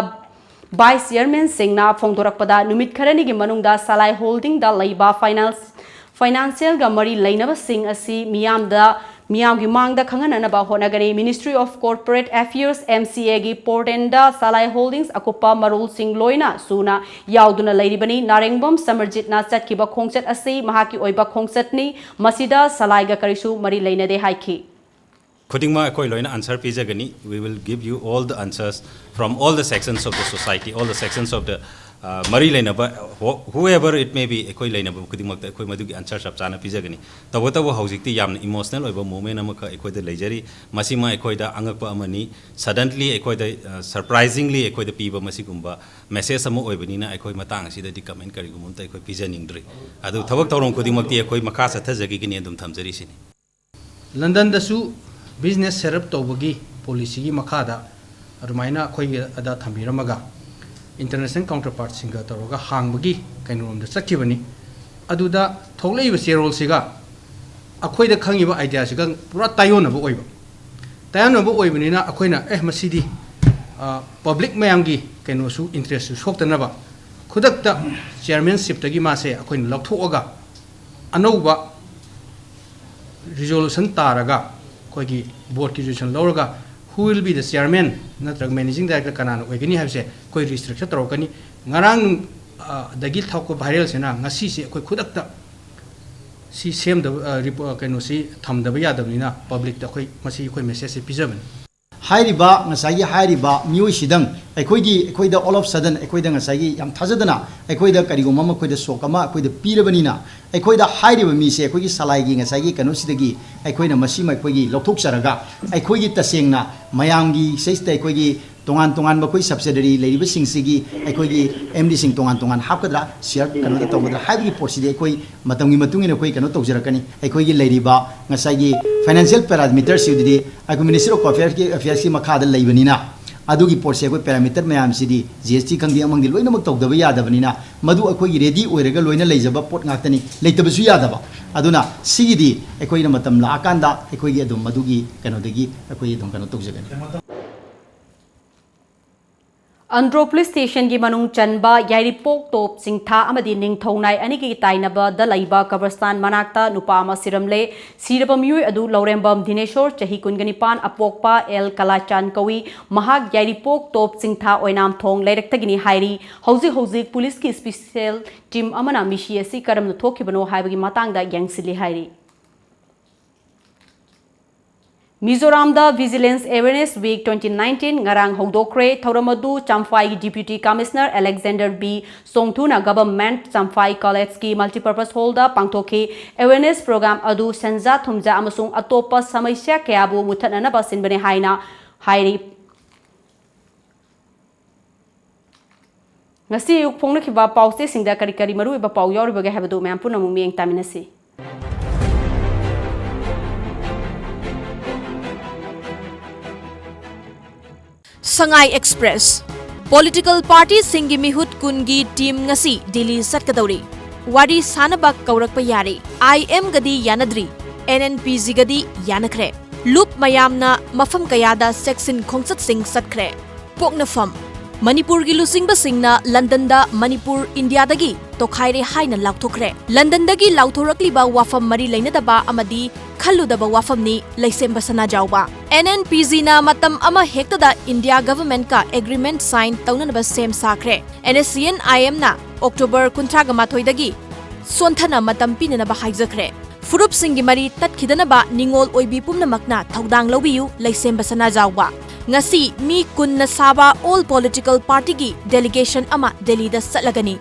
ꯚꯥꯏꯁ ꯆꯤꯌꯔꯃꯦꯟꯁꯤꯡꯅ ꯐꯣꯡꯗꯣꯔꯛꯄꯗ ꯅꯨꯃꯤꯠ ꯈꯔꯅꯤꯒꯤ ꯃꯅꯨꯡꯗ ꯁꯂꯥꯏ ꯍꯣꯜꯗꯤꯡꯗ ꯂꯩꯕ ꯐꯥꯏꯅꯥꯟꯁ-, ꯐꯥꯏꯅꯥꯟꯁꯤꯌꯦꯜꯒ ꯃꯔꯤ ꯂꯩꯅꯕꯁꯤꯡ ꯑꯁꯤ ꯃꯤꯌꯥꯝꯗ ꯃꯤꯌꯥꯝꯒꯤ ꯃꯥꯡꯗ ꯈꯪꯍꯟꯅꯅꯕ ꯍꯣꯠꯅꯒꯅꯤ꯫ Ministry of Corporate Affairs, M C A ꯒꯤ portal ꯗ ꯁꯂꯥꯏ Holdings ꯑꯀꯨꯞꯄ ꯃꯔꯣꯜꯁꯤꯡ ꯂꯣꯏꯅ ꯁꯨꯅ ꯌꯥꯎꯗꯨꯅ ꯂꯩꯔꯤꯕꯅꯤ꯫ ꯅꯥꯔꯦꯡꯕꯝ ꯁꯃꯔꯖꯤꯠꯅ ꯆꯠꯈꯤꯕ ꯈꯣꯡꯆꯠ ꯑꯁꯤ ꯃꯍꯥꯛꯀꯤ ꯑꯣꯏꯕ ꯈꯣꯡꯆꯠꯅꯤ, ꯃꯁꯤꯗ ꯁꯂꯥꯏꯒ ꯀꯔꯤꯁꯨ ꯃꯔꯤ ꯂꯩꯅꯗꯦ ꯍꯥꯏꯈꯤ꯫ ꯈꯨꯗꯤꯡꯃꯛ ꯑꯩꯈꯣꯏ ꯂꯣꯏꯅ answer ꯄꯤꯖꯒꯅꯤ꯫ We will give you all the answers from all the sections of the society, all the sections of the, uh, ꯃꯔꯤ ꯂꯩꯅꯕ, who- whoever it may be, ꯑꯩꯈꯣꯏ ꯂꯩꯅꯕ ꯈꯨꯗꯤꯡꯃꯛꯇ ꯑꯩꯈꯣꯏ ꯃꯗꯨꯒꯤ answer ꯆꯞ ꯆꯥꯅ ꯄꯤꯖꯒꯅꯤ꯫ ꯇꯧꯕꯇꯕꯨ ꯍꯧꯖꯤꯛꯇꯤ ꯌꯥꯝꯅ emotional ꯑꯣꯏꯕ moment ꯑꯃꯈꯛ ꯑꯩꯈꯣꯏꯗ ꯂꯩꯖꯔꯤ꯫ ꯃꯁꯤꯃ ꯑꯩꯈꯣꯏꯗ ꯑꯉꯛꯄ ꯑꯃꯅꯤ꯫ Suddenly ꯑꯩꯈꯣꯏꯗ, ꯑ, surprisingly ꯑꯩꯈꯣꯏꯗ ꯄꯤꯕ ꯃꯁꯤꯒꯨꯝꯕ message ꯑꯃ ꯑꯣꯏꯕꯅꯤꯅ ꯑꯩꯈꯣꯏ ꯃꯇꯥꯡ ꯑꯁꯤꯗꯗꯤ comment ꯀꯔꯤꯒꯨꯝꯕ ꯑꯝꯇ ꯑꯩꯈꯣꯏ ꯄꯤꯖꯅꯤꯡꯗ꯭ꯔꯤ꯫ ꯑꯗꯨ ꯊꯕꯛ ꯊꯧꯔꯝ ꯈꯨꯗꯤꯡꯃꯛꯇꯤ ꯑꯩꯈꯣꯏ ꯃꯈꯥ ꯆꯠꯊꯖꯈꯤꯒꯅꯤ ꯑꯗꯨꯝ ꯊꯝꯖꯔꯤꯁꯤꯅꯤ꯫ ꯂꯟꯗꯟꯗꯁꯨ business set up ꯇꯧꯕꯒꯤ policyꯒꯤ ꯃꯈꯥꯗ ꯑꯗꯨꯃꯥꯏꯅ ꯑꯩꯈꯣꯏꯒꯤ ꯑꯗ ꯊꯝꯕꯤꯔꯝꯃꯒ international counterpartꯁꯤꯡꯒ ꯇꯧꯔꯒ ꯍꯥꯡꯕꯒꯤ ꯀꯩꯅꯣꯔꯣꯝꯗ ꯆꯠꯈꯤꯕꯅꯤ꯫ ꯑꯗꯨꯗ ꯊꯣꯛꯂꯛꯏꯕ ꯆꯦꯔꯣꯜꯁꯤꯒ ꯑꯩꯈꯣꯏꯗ ꯈꯪꯉꯤꯕ ideaꯁꯤꯒ ꯄꯨꯔꯥ ꯇꯥꯏꯌꯣꯟꯅꯕ ꯑꯣꯏꯕ꯫ ꯇꯥꯏꯌꯣꯟꯅꯕ ꯑꯣꯏꯕꯅꯤꯅ ꯑꯩꯈꯣꯏꯅ ꯑꯦ ꯃꯁꯤꯗꯤ, ꯑ, public ꯃꯌꯥꯝꯒꯤ ꯀꯩꯅꯣꯁꯨ interestꯁꯨ ꯁꯣꯛꯇꯅꯕ ꯈꯨꯗꯛꯇ chairmanshipꯇꯒꯤ ꯃꯥꯁꯦ ꯑꯩꯈꯣꯏꯅ ꯂꯧꯊꯣꯛꯑꯒ ꯑꯅꯧꯕ resolution ꯇꯥꯔꯒ ꯑꯩꯈꯣꯏꯒꯤ boardꯀꯤ resolution ꯂꯧꯔꯒ who will be the chairman ꯅꯠꯇ꯭ꯔꯒ managing director ꯀꯅꯥꯅ ꯑꯣꯏꯒꯅꯤ ꯍꯥꯏꯕꯁꯦ ꯑꯩꯈꯣꯏ restructure ꯇꯧꯔꯛꯀꯅꯤ꯫ ꯉꯔꯥꯡ, ꯑ, ꯗꯒꯤ ꯊꯣꯛꯄ viralꯁꯤꯅ ꯉꯁꯤꯁꯦ ꯑꯩꯈꯣꯏ ꯈꯨꯗꯛꯇ ꯁꯤ ꯁꯦꯝꯗꯕ, ꯑ, ꯔꯤꯄꯣ-, ꯑ, ꯀꯩꯅꯣꯁꯤ ꯊꯝꯗꯕ ꯌꯥꯗꯕꯅꯤꯅ publicꯇ ꯑꯩꯈꯣꯏ ꯃꯁꯤ ꯑꯩꯈꯣꯏ messageꯁꯦ ꯄꯤꯖꯕꯅꯤ꯫ ꯍꯥꯏꯔꯤꯕ ꯉꯁꯥꯏꯒꯤ ꯍꯥꯏꯔꯤꯕ ꯃꯤꯑꯣꯏꯁꯤꯗꯪ ꯑꯩꯈꯣꯏꯒꯤ, ꯑꯩꯈꯣꯏꯗ all of sudden ꯑꯩꯈꯣꯏꯗ ꯉꯁꯥꯏꯒꯤ ꯌꯥꯝ ꯊꯥꯖꯗꯅ ꯑꯩꯈꯣꯏꯗ ꯀꯔꯤꯒꯨꯝꯕ ꯑꯃ ꯑꯩꯈꯣꯏꯗ shock ꯑꯃ ꯑꯩꯈꯣꯏꯗ ꯄꯤꯔꯕꯅꯤꯅ, ꯑꯩꯈꯣꯏꯗ ꯍꯥꯏꯔꯤꯕ ꯃꯤꯁꯦ ꯑꯩꯈꯣꯏꯒꯤ ꯁꯂꯥꯏꯒꯤ ꯉꯁꯥꯏꯒꯤ ꯀꯩꯅꯣꯁꯤꯗꯒꯤ ꯑꯩꯈꯣꯏꯅ ꯃꯁꯤꯃ ꯑꯩꯈꯣꯏꯒꯤ ꯂꯧꯊꯣꯛꯆꯔꯒ ꯑꯩꯈꯣꯏꯒꯤ ꯇꯁꯦꯡꯅ ꯃꯌꯥꯝꯒꯤ ꯁꯤꯗꯩꯁꯤꯗ ꯑꯩꯈꯣꯏꯒꯤ ꯇꯣꯉꯥꯟ ꯇꯣꯉꯥꯟꯕ ꯑꯩꯈꯣꯏ subsidiary ꯂꯩꯔꯤꯕꯁꯤꯡꯁꯤꯒꯤ ꯑꯩꯈꯣꯏꯒꯤ MDꯁꯤꯡ ꯇꯣꯉꯥꯟ ꯇꯣꯉꯥꯟ ꯍꯥꯞꯀꯗ꯭ꯔꯥ, share ꯀꯩꯅꯣꯗ ꯇꯧꯒꯗ꯭ꯔꯥ ꯍꯥꯏꯕꯒꯤ ꯄꯣꯠꯁꯤꯗꯤ ꯑꯩꯈꯣꯏ ꯃꯇꯝꯒꯤ ꯃꯇꯨꯡ ꯏꯟꯅ ꯑꯩꯈꯣꯏ ꯀꯩꯅꯣ ꯇꯧꯖꯔꯛꯀꯅꯤ꯫ ꯑꯩꯈꯣꯏꯒꯤ ꯂꯩꯔꯤꯕ ꯉꯁꯥꯏꯒꯤ financial parameterꯁꯤꯗꯤ ꯑꯩꯈꯣꯏ Ministry of Corporate Affairsꯀꯤ ꯃꯈꯥꯗ ꯂꯩꯕꯅꯤꯅ, ꯑꯗꯨꯒꯤ ꯄꯣꯠꯁꯦ ꯑꯩꯈꯣꯏ parameter ꯃꯌꯥꯝꯁꯤꯗꯤ GST ꯈꯪꯗꯦ ꯑꯃ ꯈꯪꯗꯦ ꯂꯣꯏꯅꯃꯛ ꯇꯧꯗꯕ ꯌꯥꯗꯕꯅꯤꯅ, ꯃꯗꯨ ꯑꯩꯈꯣꯏꯒꯤ ready ꯑꯣꯏꯔꯒ ꯂꯣꯏꯅ ꯂꯩꯖꯕ ꯄꯣꯠ ꯉꯥꯛꯇꯅꯤ, ꯂꯩꯇꯕꯁꯨ ꯌꯥꯗꯕ꯫ ꯑꯗꯨꯅ ꯁꯤꯒꯤꯗꯤ ꯑꯩꯈꯣꯏꯅ ꯃꯇꯝ ꯂꯥꯛꯑꯀꯥꯟꯗ ꯑꯩꯈꯣꯏꯒꯤ ꯑꯗꯨꯝ ꯃꯗꯨꯒꯤ ꯀꯩꯅꯣꯗꯒꯤ ꯑꯩꯈꯣꯏ ꯑꯗꯨꯝ ꯀꯩꯅꯣ ꯇꯧꯖꯒꯅꯤ꯫ ꯑꯟꯗ꯭ꯔꯣ ꯄꯨꯂꯤꯁ ꯁ꯭ꯇꯦꯁꯟꯒꯤ ꯃꯅꯨꯡ ꯆꯟꯕ ꯌꯥꯏꯔꯤꯄꯣꯛ ꯇꯣꯞ ꯆꯤꯡꯊꯥ ꯑꯃꯗꯤ ꯅꯤꯡꯊꯧꯅꯥꯏ ꯑꯅꯤꯒꯤ ꯇꯥꯏꯅꯕꯗ ꯂꯩꯕ ꯀꯕꯔꯁꯇꯥꯟ ꯃꯅꯥꯛꯇ ꯅꯨꯄꯥ ꯑꯃ ꯁꯤꯔꯝꯂꯦ꯫ ꯁꯤꯔꯕ ꯃꯤꯑꯣꯏ ꯑꯗꯨ ꯂꯧꯔꯦꯝꯕꯝ ꯗꯤꯅꯦꯁꯣꯔ, ꯆꯍꯤ ꯀꯨꯟꯒ ꯅꯤꯄꯥꯟ, ꯑꯄꯣꯛꯄ ꯑꯦꯜ ꯀꯂꯥꯆꯥꯟ ꯀꯧꯏ꯫ ꯃꯍꯥꯛ ꯌꯥꯏꯔꯤꯄꯣꯛ ꯇꯣꯞ ꯆꯤꯡꯊꯥ ꯑꯣꯏꯅꯥꯝꯊꯣꯡ ꯂꯩꯔꯛꯇꯒꯤꯅꯤ ꯍꯥꯏꯔꯤ꯫ ꯍꯧꯖꯤꯛ ꯍꯧꯖꯤꯛ ꯄꯨꯂꯤꯁꯀꯤ ꯁ꯭ꯄꯤꯁꯦꯜ ꯇꯤꯝ ꯑꯃꯅ ꯃꯤꯁꯤ ꯑꯁꯤ ꯀꯔꯝꯅ ꯊꯣꯛꯈꯤꯕꯅꯣ ꯍꯥꯏꯕꯒꯤ ꯃꯇꯥꯡꯗ ꯌꯦꯡꯁꯤꯜꯂꯤ ꯍꯥꯏꯔꯤ꯫ ꯃꯤꯖꯣꯔꯥꯝꯗ Vigilance Awareness Week twenty nineteen ꯉꯔꯥꯡ ꯍꯧꯗꯣꯛꯈ꯭ꯔꯦ꯫ ꯊꯧꯔꯝ ꯑꯗꯨ ꯆꯝꯐꯥꯏꯒꯤ Deputy Commissioner Alexander B ꯁꯣꯡꯊꯨꯅ Government Champhai Collegeꯀꯤ Multipurpose Hallꯗ ꯄꯥꯡꯊꯣꯛꯈꯤ꯫ Awareness program ꯑꯗꯨ ꯁꯦꯟꯖꯥ ꯊꯨꯝꯖꯥ ꯑꯃꯁꯨꯡ ꯑꯇꯣꯞꯄ ꯁꯃꯁ꯭ꯌꯥ ꯀꯌꯥꯕꯨ ꯃꯨꯠꯊꯠꯅꯅꯕ ꯁꯤꯟꯕꯅꯤ ꯍꯥꯏꯅ ꯍꯥꯏꯔꯤ꯫ ꯉꯁꯤ ꯑꯌꯨꯛ ꯐꯣꯡꯅꯈꯤꯕ ꯄꯥꯎꯆꯦꯁꯤꯡꯗ ꯀꯔꯤ ꯀꯔꯤ ꯃꯔꯨꯑꯣꯏꯕ ꯄꯥꯎ ꯌꯥꯎꯔꯤꯕꯒꯦ ꯍꯥꯏꯕꯗꯨ ꯃꯌꯥꯝ ꯄꯨꯝꯅꯃꯛ ꯃꯤꯠꯌꯦꯡ ꯇꯥꯃꯤꯟꯅꯁꯤ꯫ ꯁꯉꯥꯏ ꯑꯦꯛꯁꯄ꯭ꯔꯦꯁ꯫ ꯄꯣꯂꯤꯇꯤꯀꯦꯜ ꯄꯥꯔꯇꯤꯁꯤꯡꯒꯤ ꯃꯤꯍꯨꯠ ꯀꯨꯟꯒꯤ ꯇꯤꯝ ꯉꯁꯤ ꯗꯤꯜꯂꯤ ꯆꯠꯀꯗꯧꯔꯤ꯫ ꯋꯥꯔꯤ ꯁꯥꯅꯕ ꯀꯧꯔꯛꯄ ꯌꯥꯔꯦ꯫ ꯑꯥꯏ ꯑꯦꯝꯒꯗꯤ ꯌꯥꯅꯗ꯭ꯔꯤ, ꯑꯦꯟ ꯑꯦꯟ ꯄꯤ ꯖꯤꯒꯗꯤ ꯌꯥꯅꯈ꯭ꯔꯦ꯫ ꯂꯨꯞ ꯃꯌꯥꯝꯅ ꯃꯐꯝ ꯀꯌꯥꯗ ꯆꯦꯛꯁꯤꯟ ꯈꯣꯡꯆꯠꯁꯤꯡ ꯆꯠꯈ꯭ꯔꯦ꯫ ꯄꯣꯛꯅꯐꯝ꯫ ꯃꯅꯤꯄꯨꯔꯒꯤ ꯂꯨꯆꯤꯡꯕꯁꯤꯡꯅ ꯂꯟꯗꯟꯗ ꯃꯅꯤꯄꯨꯔ ꯏꯟꯗꯤꯌꯥꯗꯒꯤ ꯇꯣꯈꯥꯏꯔꯦ ꯍꯥꯏꯅ ꯂꯥꯎꯊꯣꯛꯈ꯭ꯔꯦ꯫ ꯂꯟꯗꯟꯗꯒꯤ ꯂꯥꯎꯊꯣꯔꯛꯂꯤꯕ ꯋꯥꯐꯝ ꯃꯔꯤ ꯂꯩꯅꯗꯕ ꯑꯃꯗꯤ ꯈꯜꯂꯨꯗꯕ ꯋꯥꯐꯝꯅꯤ ꯂꯩꯁꯦꯝꯕ ꯁꯅꯥꯖꯥꯎꯕ꯫ ꯑꯦꯟ ꯑꯦꯟ ꯄꯤ ꯖꯤꯅ ꯃꯇꯝ ꯑꯃ ꯍꯦꯛꯇꯗ ꯏꯟꯗꯤꯌꯥ ꯒꯚꯔꯟꯃꯦꯟꯠꯀ ꯑꯦꯒ꯭ꯔꯤꯃꯦꯟꯠ ꯁꯥꯏꯟ ꯇꯧꯅꯅꯕ ꯁꯦꯝ ꯁꯥꯈ꯭ꯔꯦ꯫ And S C and I ꯑꯦꯝꯅ October ꯀꯨꯟꯊ꯭ꯔꯥꯒ ꯃꯥꯊꯣꯏꯗꯒꯤ ꯁꯣꯟꯊꯅ ꯃꯇꯝ ꯄꯤꯅꯅꯕ ꯍꯥꯏꯖꯈ꯭ꯔꯦ꯫ ꯐꯨꯔꯨꯞꯁꯤꯡꯒꯤ ꯃꯔꯤ ꯇꯠꯈꯤꯗꯅꯕ ꯅꯤꯡꯉꯣꯜ ꯑꯣꯏꯕꯤ ꯄꯨꯝꯅꯃꯛꯅ ꯊꯧꯗꯥꯡ ꯂꯧꯕꯤꯌꯨ, ꯂꯩꯁꯦꯝꯕ ꯁꯅꯥꯖꯥꯎꯕ꯫ ꯉꯁꯤ ꯃꯤ ꯀꯨꯟꯅ ꯁꯥꯕ ꯑꯣꯜ ꯄꯣꯂꯤꯇꯤꯀꯦꯜ ꯄꯥꯔꯇꯤꯒꯤ ꯗꯦꯂꯤꯒꯦꯁꯟ ꯑꯃ ꯗꯦꯜꯂꯤꯗ ꯆꯠꯂꯒꯅꯤ꯫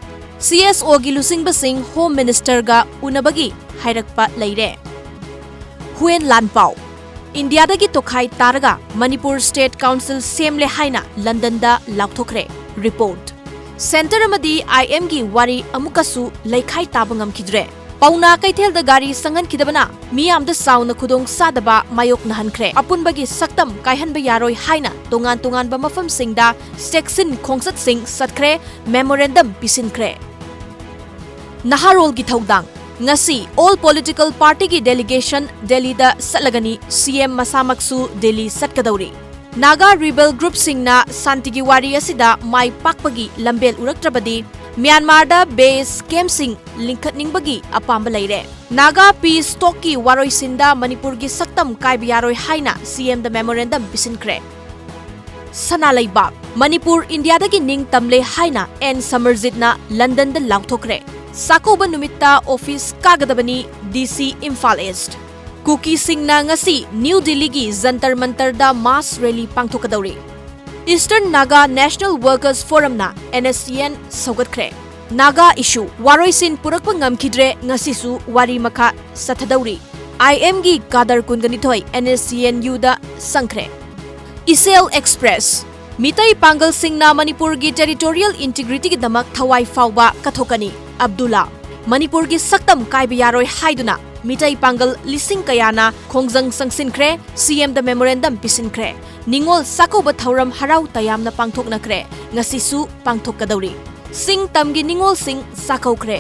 ꯁꯤ ꯑꯦꯁ ꯑꯣꯒꯤ ꯂꯨꯆꯤꯡꯕꯁꯤꯡ ꯍꯣꯝ ꯃꯤꯅꯤꯁꯇꯔꯒ ꯎꯅꯕꯒꯤ ꯍꯥꯏꯔꯛꯄ ꯂꯩꯔꯦ꯫ ꯍꯨꯋꯦꯟ ꯂꯥꯟꯄꯥꯎ꯫ ꯏꯟꯗꯤꯌꯥꯗꯒꯤ ꯇꯣꯈꯥꯏ ꯇꯥꯔꯒ ꯃꯅꯤꯄꯨꯔ ꯁ꯭ꯇꯦꯠ ꯀꯥꯎꯟꯁꯤꯜ ꯁꯦꯝꯂꯦ ꯍꯥꯏꯅ ꯂꯟꯗꯟꯗ ꯂꯥꯎꯊꯣꯛꯈ꯭ꯔꯦ꯫ ꯔꯤꯄꯣꯔꯠ꯫ ꯁꯦꯟꯇꯔ ꯑꯃꯗꯤ ꯑꯥꯏ ꯑꯦꯝꯒꯤ ꯋꯥꯔꯤ ꯑꯃꯨꯛꯀꯁꯨ ꯂꯩꯈꯥꯏ ꯇꯥꯕ ꯉꯝꯈꯤꯗ꯭ꯔꯦ꯫ ꯄꯥꯎꯅꯥ ꯀꯩꯊꯦꯜꯗ ꯒꯥꯔꯤ ꯆꯪꯍꯟꯈꯤꯗꯕꯅ ꯃꯤꯌꯥꯝꯗ ꯆꯥꯎꯅ ꯈꯨꯗꯣꯡ ꯆꯥꯗꯕ ꯃꯥꯌꯣꯛꯅꯍꯟꯈ꯭ꯔꯦ꯫ ꯑꯄꯨꯟꯕꯒꯤ ꯁꯛꯇꯝ ꯀꯥꯏꯍꯟꯕ ꯌꯥꯔꯣꯏ ꯍꯥꯏꯅ ꯇꯣꯉꯥꯟ ꯇꯣꯉꯥꯟꯕ ꯃꯐꯝꯁꯤꯡꯗ ꯆꯦꯛꯁꯤꯟ ꯈꯣꯡꯆꯠꯁꯤꯡ ꯆꯠꯈ꯭ꯔꯦ, ꯃꯦꯃꯣꯔꯦꯟꯗꯝ ꯄꯤꯁꯤꯟꯈ꯭ꯔꯦ꯫ ꯅꯍꯥꯔꯣꯜꯒꯤ ꯊꯧꯗꯥꯡ꯫ ꯉꯁꯤ ꯑꯣꯜ ꯄꯣꯂꯤꯇꯤꯀꯦꯜ ꯄꯥꯔꯇꯤꯒꯤ ꯗꯦꯂꯤꯒꯦꯁꯟ ꯗꯦꯜꯂꯤꯗ ꯆꯠꯂꯒꯅꯤ, ꯁꯤ ꯑꯦꯝ ꯃꯁꯥꯃꯛꯁꯨ ꯗꯦꯜꯂꯤ ꯆꯠꯀꯗꯧꯔꯤ꯫ ꯅꯥꯒꯥ ꯔꯤꯕꯦꯜ ꯒ꯭ꯔꯨꯞꯁꯤꯡꯅ ꯁꯥꯟꯇꯤꯒꯤ ꯋꯥꯔꯤ ꯑꯁꯤꯗ ꯃꯥꯏ ꯄꯥꯛꯄꯒꯤ ꯂꯝꯕꯦꯜ ꯎꯔꯛꯇ꯭ꯔꯕꯗꯤ ꯃ꯭ꯌꯥꯟꯃꯥꯔꯗ ꯕꯦꯁ ꯀꯦꯝꯞꯁꯤꯡ ꯂꯤꯡꯈꯠꯅꯤꯡꯕꯒꯤ ꯑꯄꯥꯝꯕ ꯂꯩꯔꯦ꯫ ꯅꯥꯒꯥ ꯄꯤꯁ ꯇꯣꯛꯀꯤ ꯋꯥꯔꯣꯏꯁꯤꯟꯗ ꯃꯅꯤꯄꯨꯔꯒꯤ ꯁꯛꯇꯝ ꯀꯥꯏꯕ ꯌꯥꯔꯣꯏ ꯍꯥꯏꯅ ꯁꯤ ꯑꯦꯝꯗ ꯃꯦꯃꯣꯔꯦꯟꯗꯝ ꯄꯤꯁꯤꯟꯈ꯭ꯔꯦ꯫ ꯁꯅꯥ ꯂꯩꯕꯥꯛ, ꯃꯅꯤꯄꯨꯔ ꯏꯟꯗꯤꯌꯥꯗꯒꯤ ꯅꯤꯡꯇꯝꯂꯦ ꯍꯥꯏꯅ ꯑꯦꯟ ꯁꯃꯔꯖꯤꯠꯅ ꯂꯟꯗꯟꯗ ꯂꯥꯎꯊꯣꯛꯈ꯭ꯔꯦ꯫ ꯆꯥꯛꯀꯧꯕ ꯅꯨꯃꯤꯠꯇ ꯑꯣꯐꯤꯁ ꯀꯥꯒꯗꯕꯅꯤ ꯗꯤ ꯁꯤ ꯏꯝꯐꯥꯜ ꯏꯁ꯭ꯠ꯫ ꯀꯨꯀꯤꯁꯤꯡꯅ ꯉꯁꯤ ꯅ꯭ꯌꯨ ꯗꯤꯜꯂꯤꯒꯤ ꯖꯟꯇꯔ ꯃꯟꯇꯔꯗ ꯃꯥꯁ ꯔꯦꯂꯤ ꯄꯥꯡꯊꯣꯛꯀꯗꯧꯔꯤ꯫ ꯏꯁ꯭ꯇꯔꯟ ꯅꯥꯒꯥ ꯅꯦꯁꯅꯦꯜ ꯋꯥꯔꯀꯔꯁ ꯐꯣꯔꯝꯅ N S C N ꯁꯧꯒꯠꯈ꯭ꯔꯦ꯫ Naga ꯏꯁꯨ ꯋꯥꯔꯣꯏꯁꯤꯟ ꯄꯨꯔꯛꯄ ꯉꯝꯈꯤꯗ꯭ꯔꯦ, ꯉꯁꯤꯁꯨ ꯋꯥꯔꯤ ꯃꯈꯥ ꯆꯠꯊꯗꯧꯔꯤ꯫ ꯑꯥꯏ ꯑꯦꯝꯒꯤ ꯀꯥꯗꯔ ꯀꯨꯟꯒ ꯅꯤꯊꯣꯏ ꯑꯦꯟ ꯑꯦꯁ ꯁꯤ ꯑꯦꯟ ꯌꯨꯗ ꯆꯪꯈ꯭ꯔꯦ꯫ ꯏꯆꯦꯜ ꯑꯦꯛꯁꯄ꯭ꯔꯦꯁ, ꯃꯤꯇꯩ ꯄꯥꯡꯒꯜꯁꯤꯡꯅ ꯃꯅꯤꯄꯨꯔꯒꯤ ꯇꯦꯔꯤꯇꯣꯔꯤꯌꯦꯜ ꯏꯟꯇꯤꯒ꯭ꯔꯤꯇꯤꯒꯤꯗꯃꯛ ꯊꯋꯥꯏ ꯐꯥꯎꯕ ꯀꯠꯊꯣꯛꯀꯅꯤ, ꯑꯕꯗꯨꯜꯂꯥ꯫ ꯃꯅꯤꯄꯨꯔꯒꯤ ꯁꯛꯇꯝ ꯀꯥꯏꯕ ꯌꯥꯔꯣꯏ ꯍꯥꯏꯗꯨꯅ ꯃꯤꯇꯩ ꯄꯥꯡꯒꯜ ꯂꯤꯁꯤꯡ ꯀꯌꯥꯅ ꯈꯣꯡꯖꯪ ꯆꯪꯁꯤꯟꯈ꯭ꯔꯦ, ꯁꯤ ꯑꯦꯝꯗ ꯃꯦꯃꯣꯔꯦꯟꯗꯝ ꯄꯤꯁꯤꯟꯈ꯭ꯔꯦ꯫ ꯅꯤꯉꯣꯜ ꯆꯥꯛꯀꯧꯕ ꯊꯧꯔꯝ ꯍꯔꯥꯎ ꯇꯌꯥꯝꯅ ꯄꯥꯡꯊꯣꯛꯅꯈ꯭ꯔꯦ, ꯉꯁꯤꯁꯨ ꯄꯥꯡꯊꯣꯛꯀꯗꯧꯔꯤ꯫ ꯆꯤꯡ ꯇꯝꯒꯤ ꯅꯤꯉꯣꯜꯁꯤꯡ ꯆꯥꯛꯀꯧꯈ꯭ꯔꯦ꯫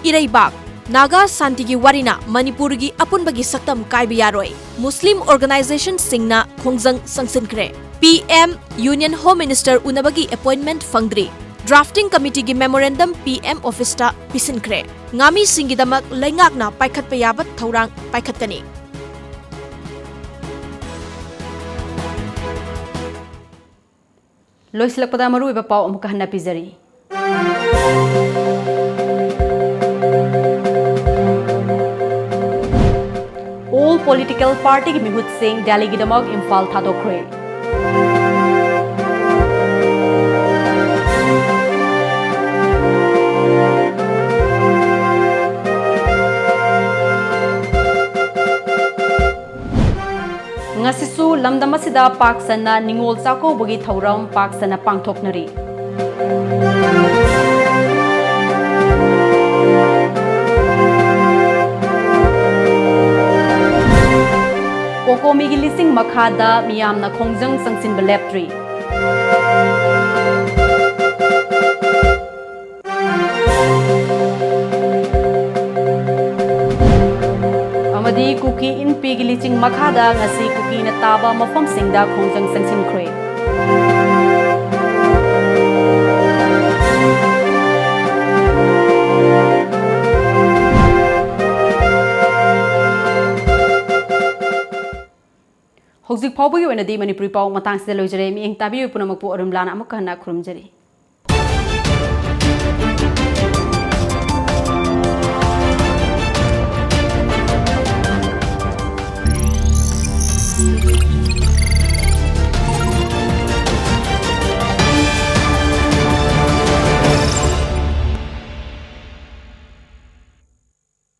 ꯏꯔꯩꯕꯥꯛ, ꯅꯥꯒꯥ ꯁꯥꯟꯇꯤꯒꯤ ꯋꯥꯔꯤꯅ ꯃꯅꯤꯄꯨꯔꯒꯤ ꯑꯄꯨꯟꯕꯒꯤ ꯁꯛꯇꯝ ꯀꯥꯏꯕ ꯌꯥꯔꯣꯏ, ꯃꯨꯁꯂꯤꯝ ꯑꯣꯔꯒꯅꯥꯏꯖꯦꯁꯟꯁꯤꯡꯅ ꯈꯣꯡꯖꯪ ꯆꯪꯁꯤꯟꯈ꯭ꯔꯦ꯫ P M, union home minister ꯎꯅꯕꯒꯤ ꯑꯦꯄꯣꯏꯟꯃꯦꯟꯠ ꯐꯪꯗ꯭ꯔꯤ꯫ ꯗ꯭ꯔꯥꯐꯇꯤꯡ ꯀꯃꯤꯇꯤꯒꯤ ꯃꯦꯃꯣꯔꯦꯟꯗꯝ ꯄꯤ ꯑꯦꯝ ꯑꯣꯐꯤꯁꯇ ꯄꯤꯁꯤꯟꯈ꯭ꯔꯦ꯫ ꯉꯥꯃꯤꯁꯤꯡꯒꯤꯗꯃꯛ ꯂꯩꯉꯥꯛꯅ ꯄꯥꯏꯈꯠꯄ ꯌꯥꯕ ꯊꯧꯔꯥꯡ ꯄꯥꯏꯈꯠꯀꯅꯤ꯫ ꯂꯣꯏꯁꯤꯜꯂꯛꯄꯗ ꯃꯔꯨꯑꯣꯏꯕ ꯄꯥꯎ ꯑꯃꯨꯛꯀ ꯍꯟꯅ ꯄꯤꯖꯔꯤ꯫ All political partyꯒꯤ ꯃꯤꯍꯨꯠꯁꯤꯡ ꯗꯦꯜꯂꯤꯒꯤꯗꯃꯛ Imphal ꯊꯥꯗꯣꯛꯈ꯭ꯔꯦ꯫ ꯉꯁꯤꯁꯨ ꯂꯝꯗꯝ ꯑꯁꯤꯗ ꯄꯥꯛ ꯁꯟꯅ ꯅꯤꯉꯣꯜ ꯆꯥꯛꯀꯧꯕꯒꯤ ꯊꯧꯔꯝ ꯄꯥꯛ ꯁꯟꯅ ꯄꯥꯡꯊꯣꯛꯅꯔꯤ꯫ ꯀꯣꯀꯣꯃꯤꯒꯤ ꯂꯤꯁꯤꯡ ꯃꯈꯥꯗ ꯃꯤꯌꯥꯝꯅ ꯈꯣꯡꯖꯪ ꯆꯪꯁꯤꯟꯕ ꯂꯦꯞꯇ꯭ꯔꯤ꯫ ꯑꯃꯗꯤ ꯀꯨꯀꯤ ꯀꯤ ꯏꯟꯄꯤꯒꯤ ꯂꯤꯆꯤꯡ ꯃꯈꯥꯗ ꯉꯁꯤ ꯀꯨꯀꯤꯅ ꯇꯥꯕ ꯃꯐꯝꯁꯤꯡꯗ ꯈꯣꯡꯖꯪ ꯆꯪꯁꯤꯟꯈ꯭ꯔꯦ꯫ ꯍꯧꯖꯤꯛ ꯐꯥꯎꯕꯒꯤ ꯑꯣꯏꯅꯗꯤ ꯃꯅꯤꯄꯨꯔꯤ ꯄꯥꯎ ꯃꯇꯥꯡꯁꯤꯗ ꯂꯣꯏꯖꯔꯦ꯫ ꯃꯤꯠꯌꯦꯡ ꯇꯥꯕꯤꯔꯤꯕ ꯄꯨꯝꯅꯃꯛꯄꯨ ꯑꯔꯨꯝꯂꯥꯅ ꯑꯃꯨꯛꯀ ꯍꯟꯅ ꯈꯨꯔꯨꯝꯖꯔꯤ꯫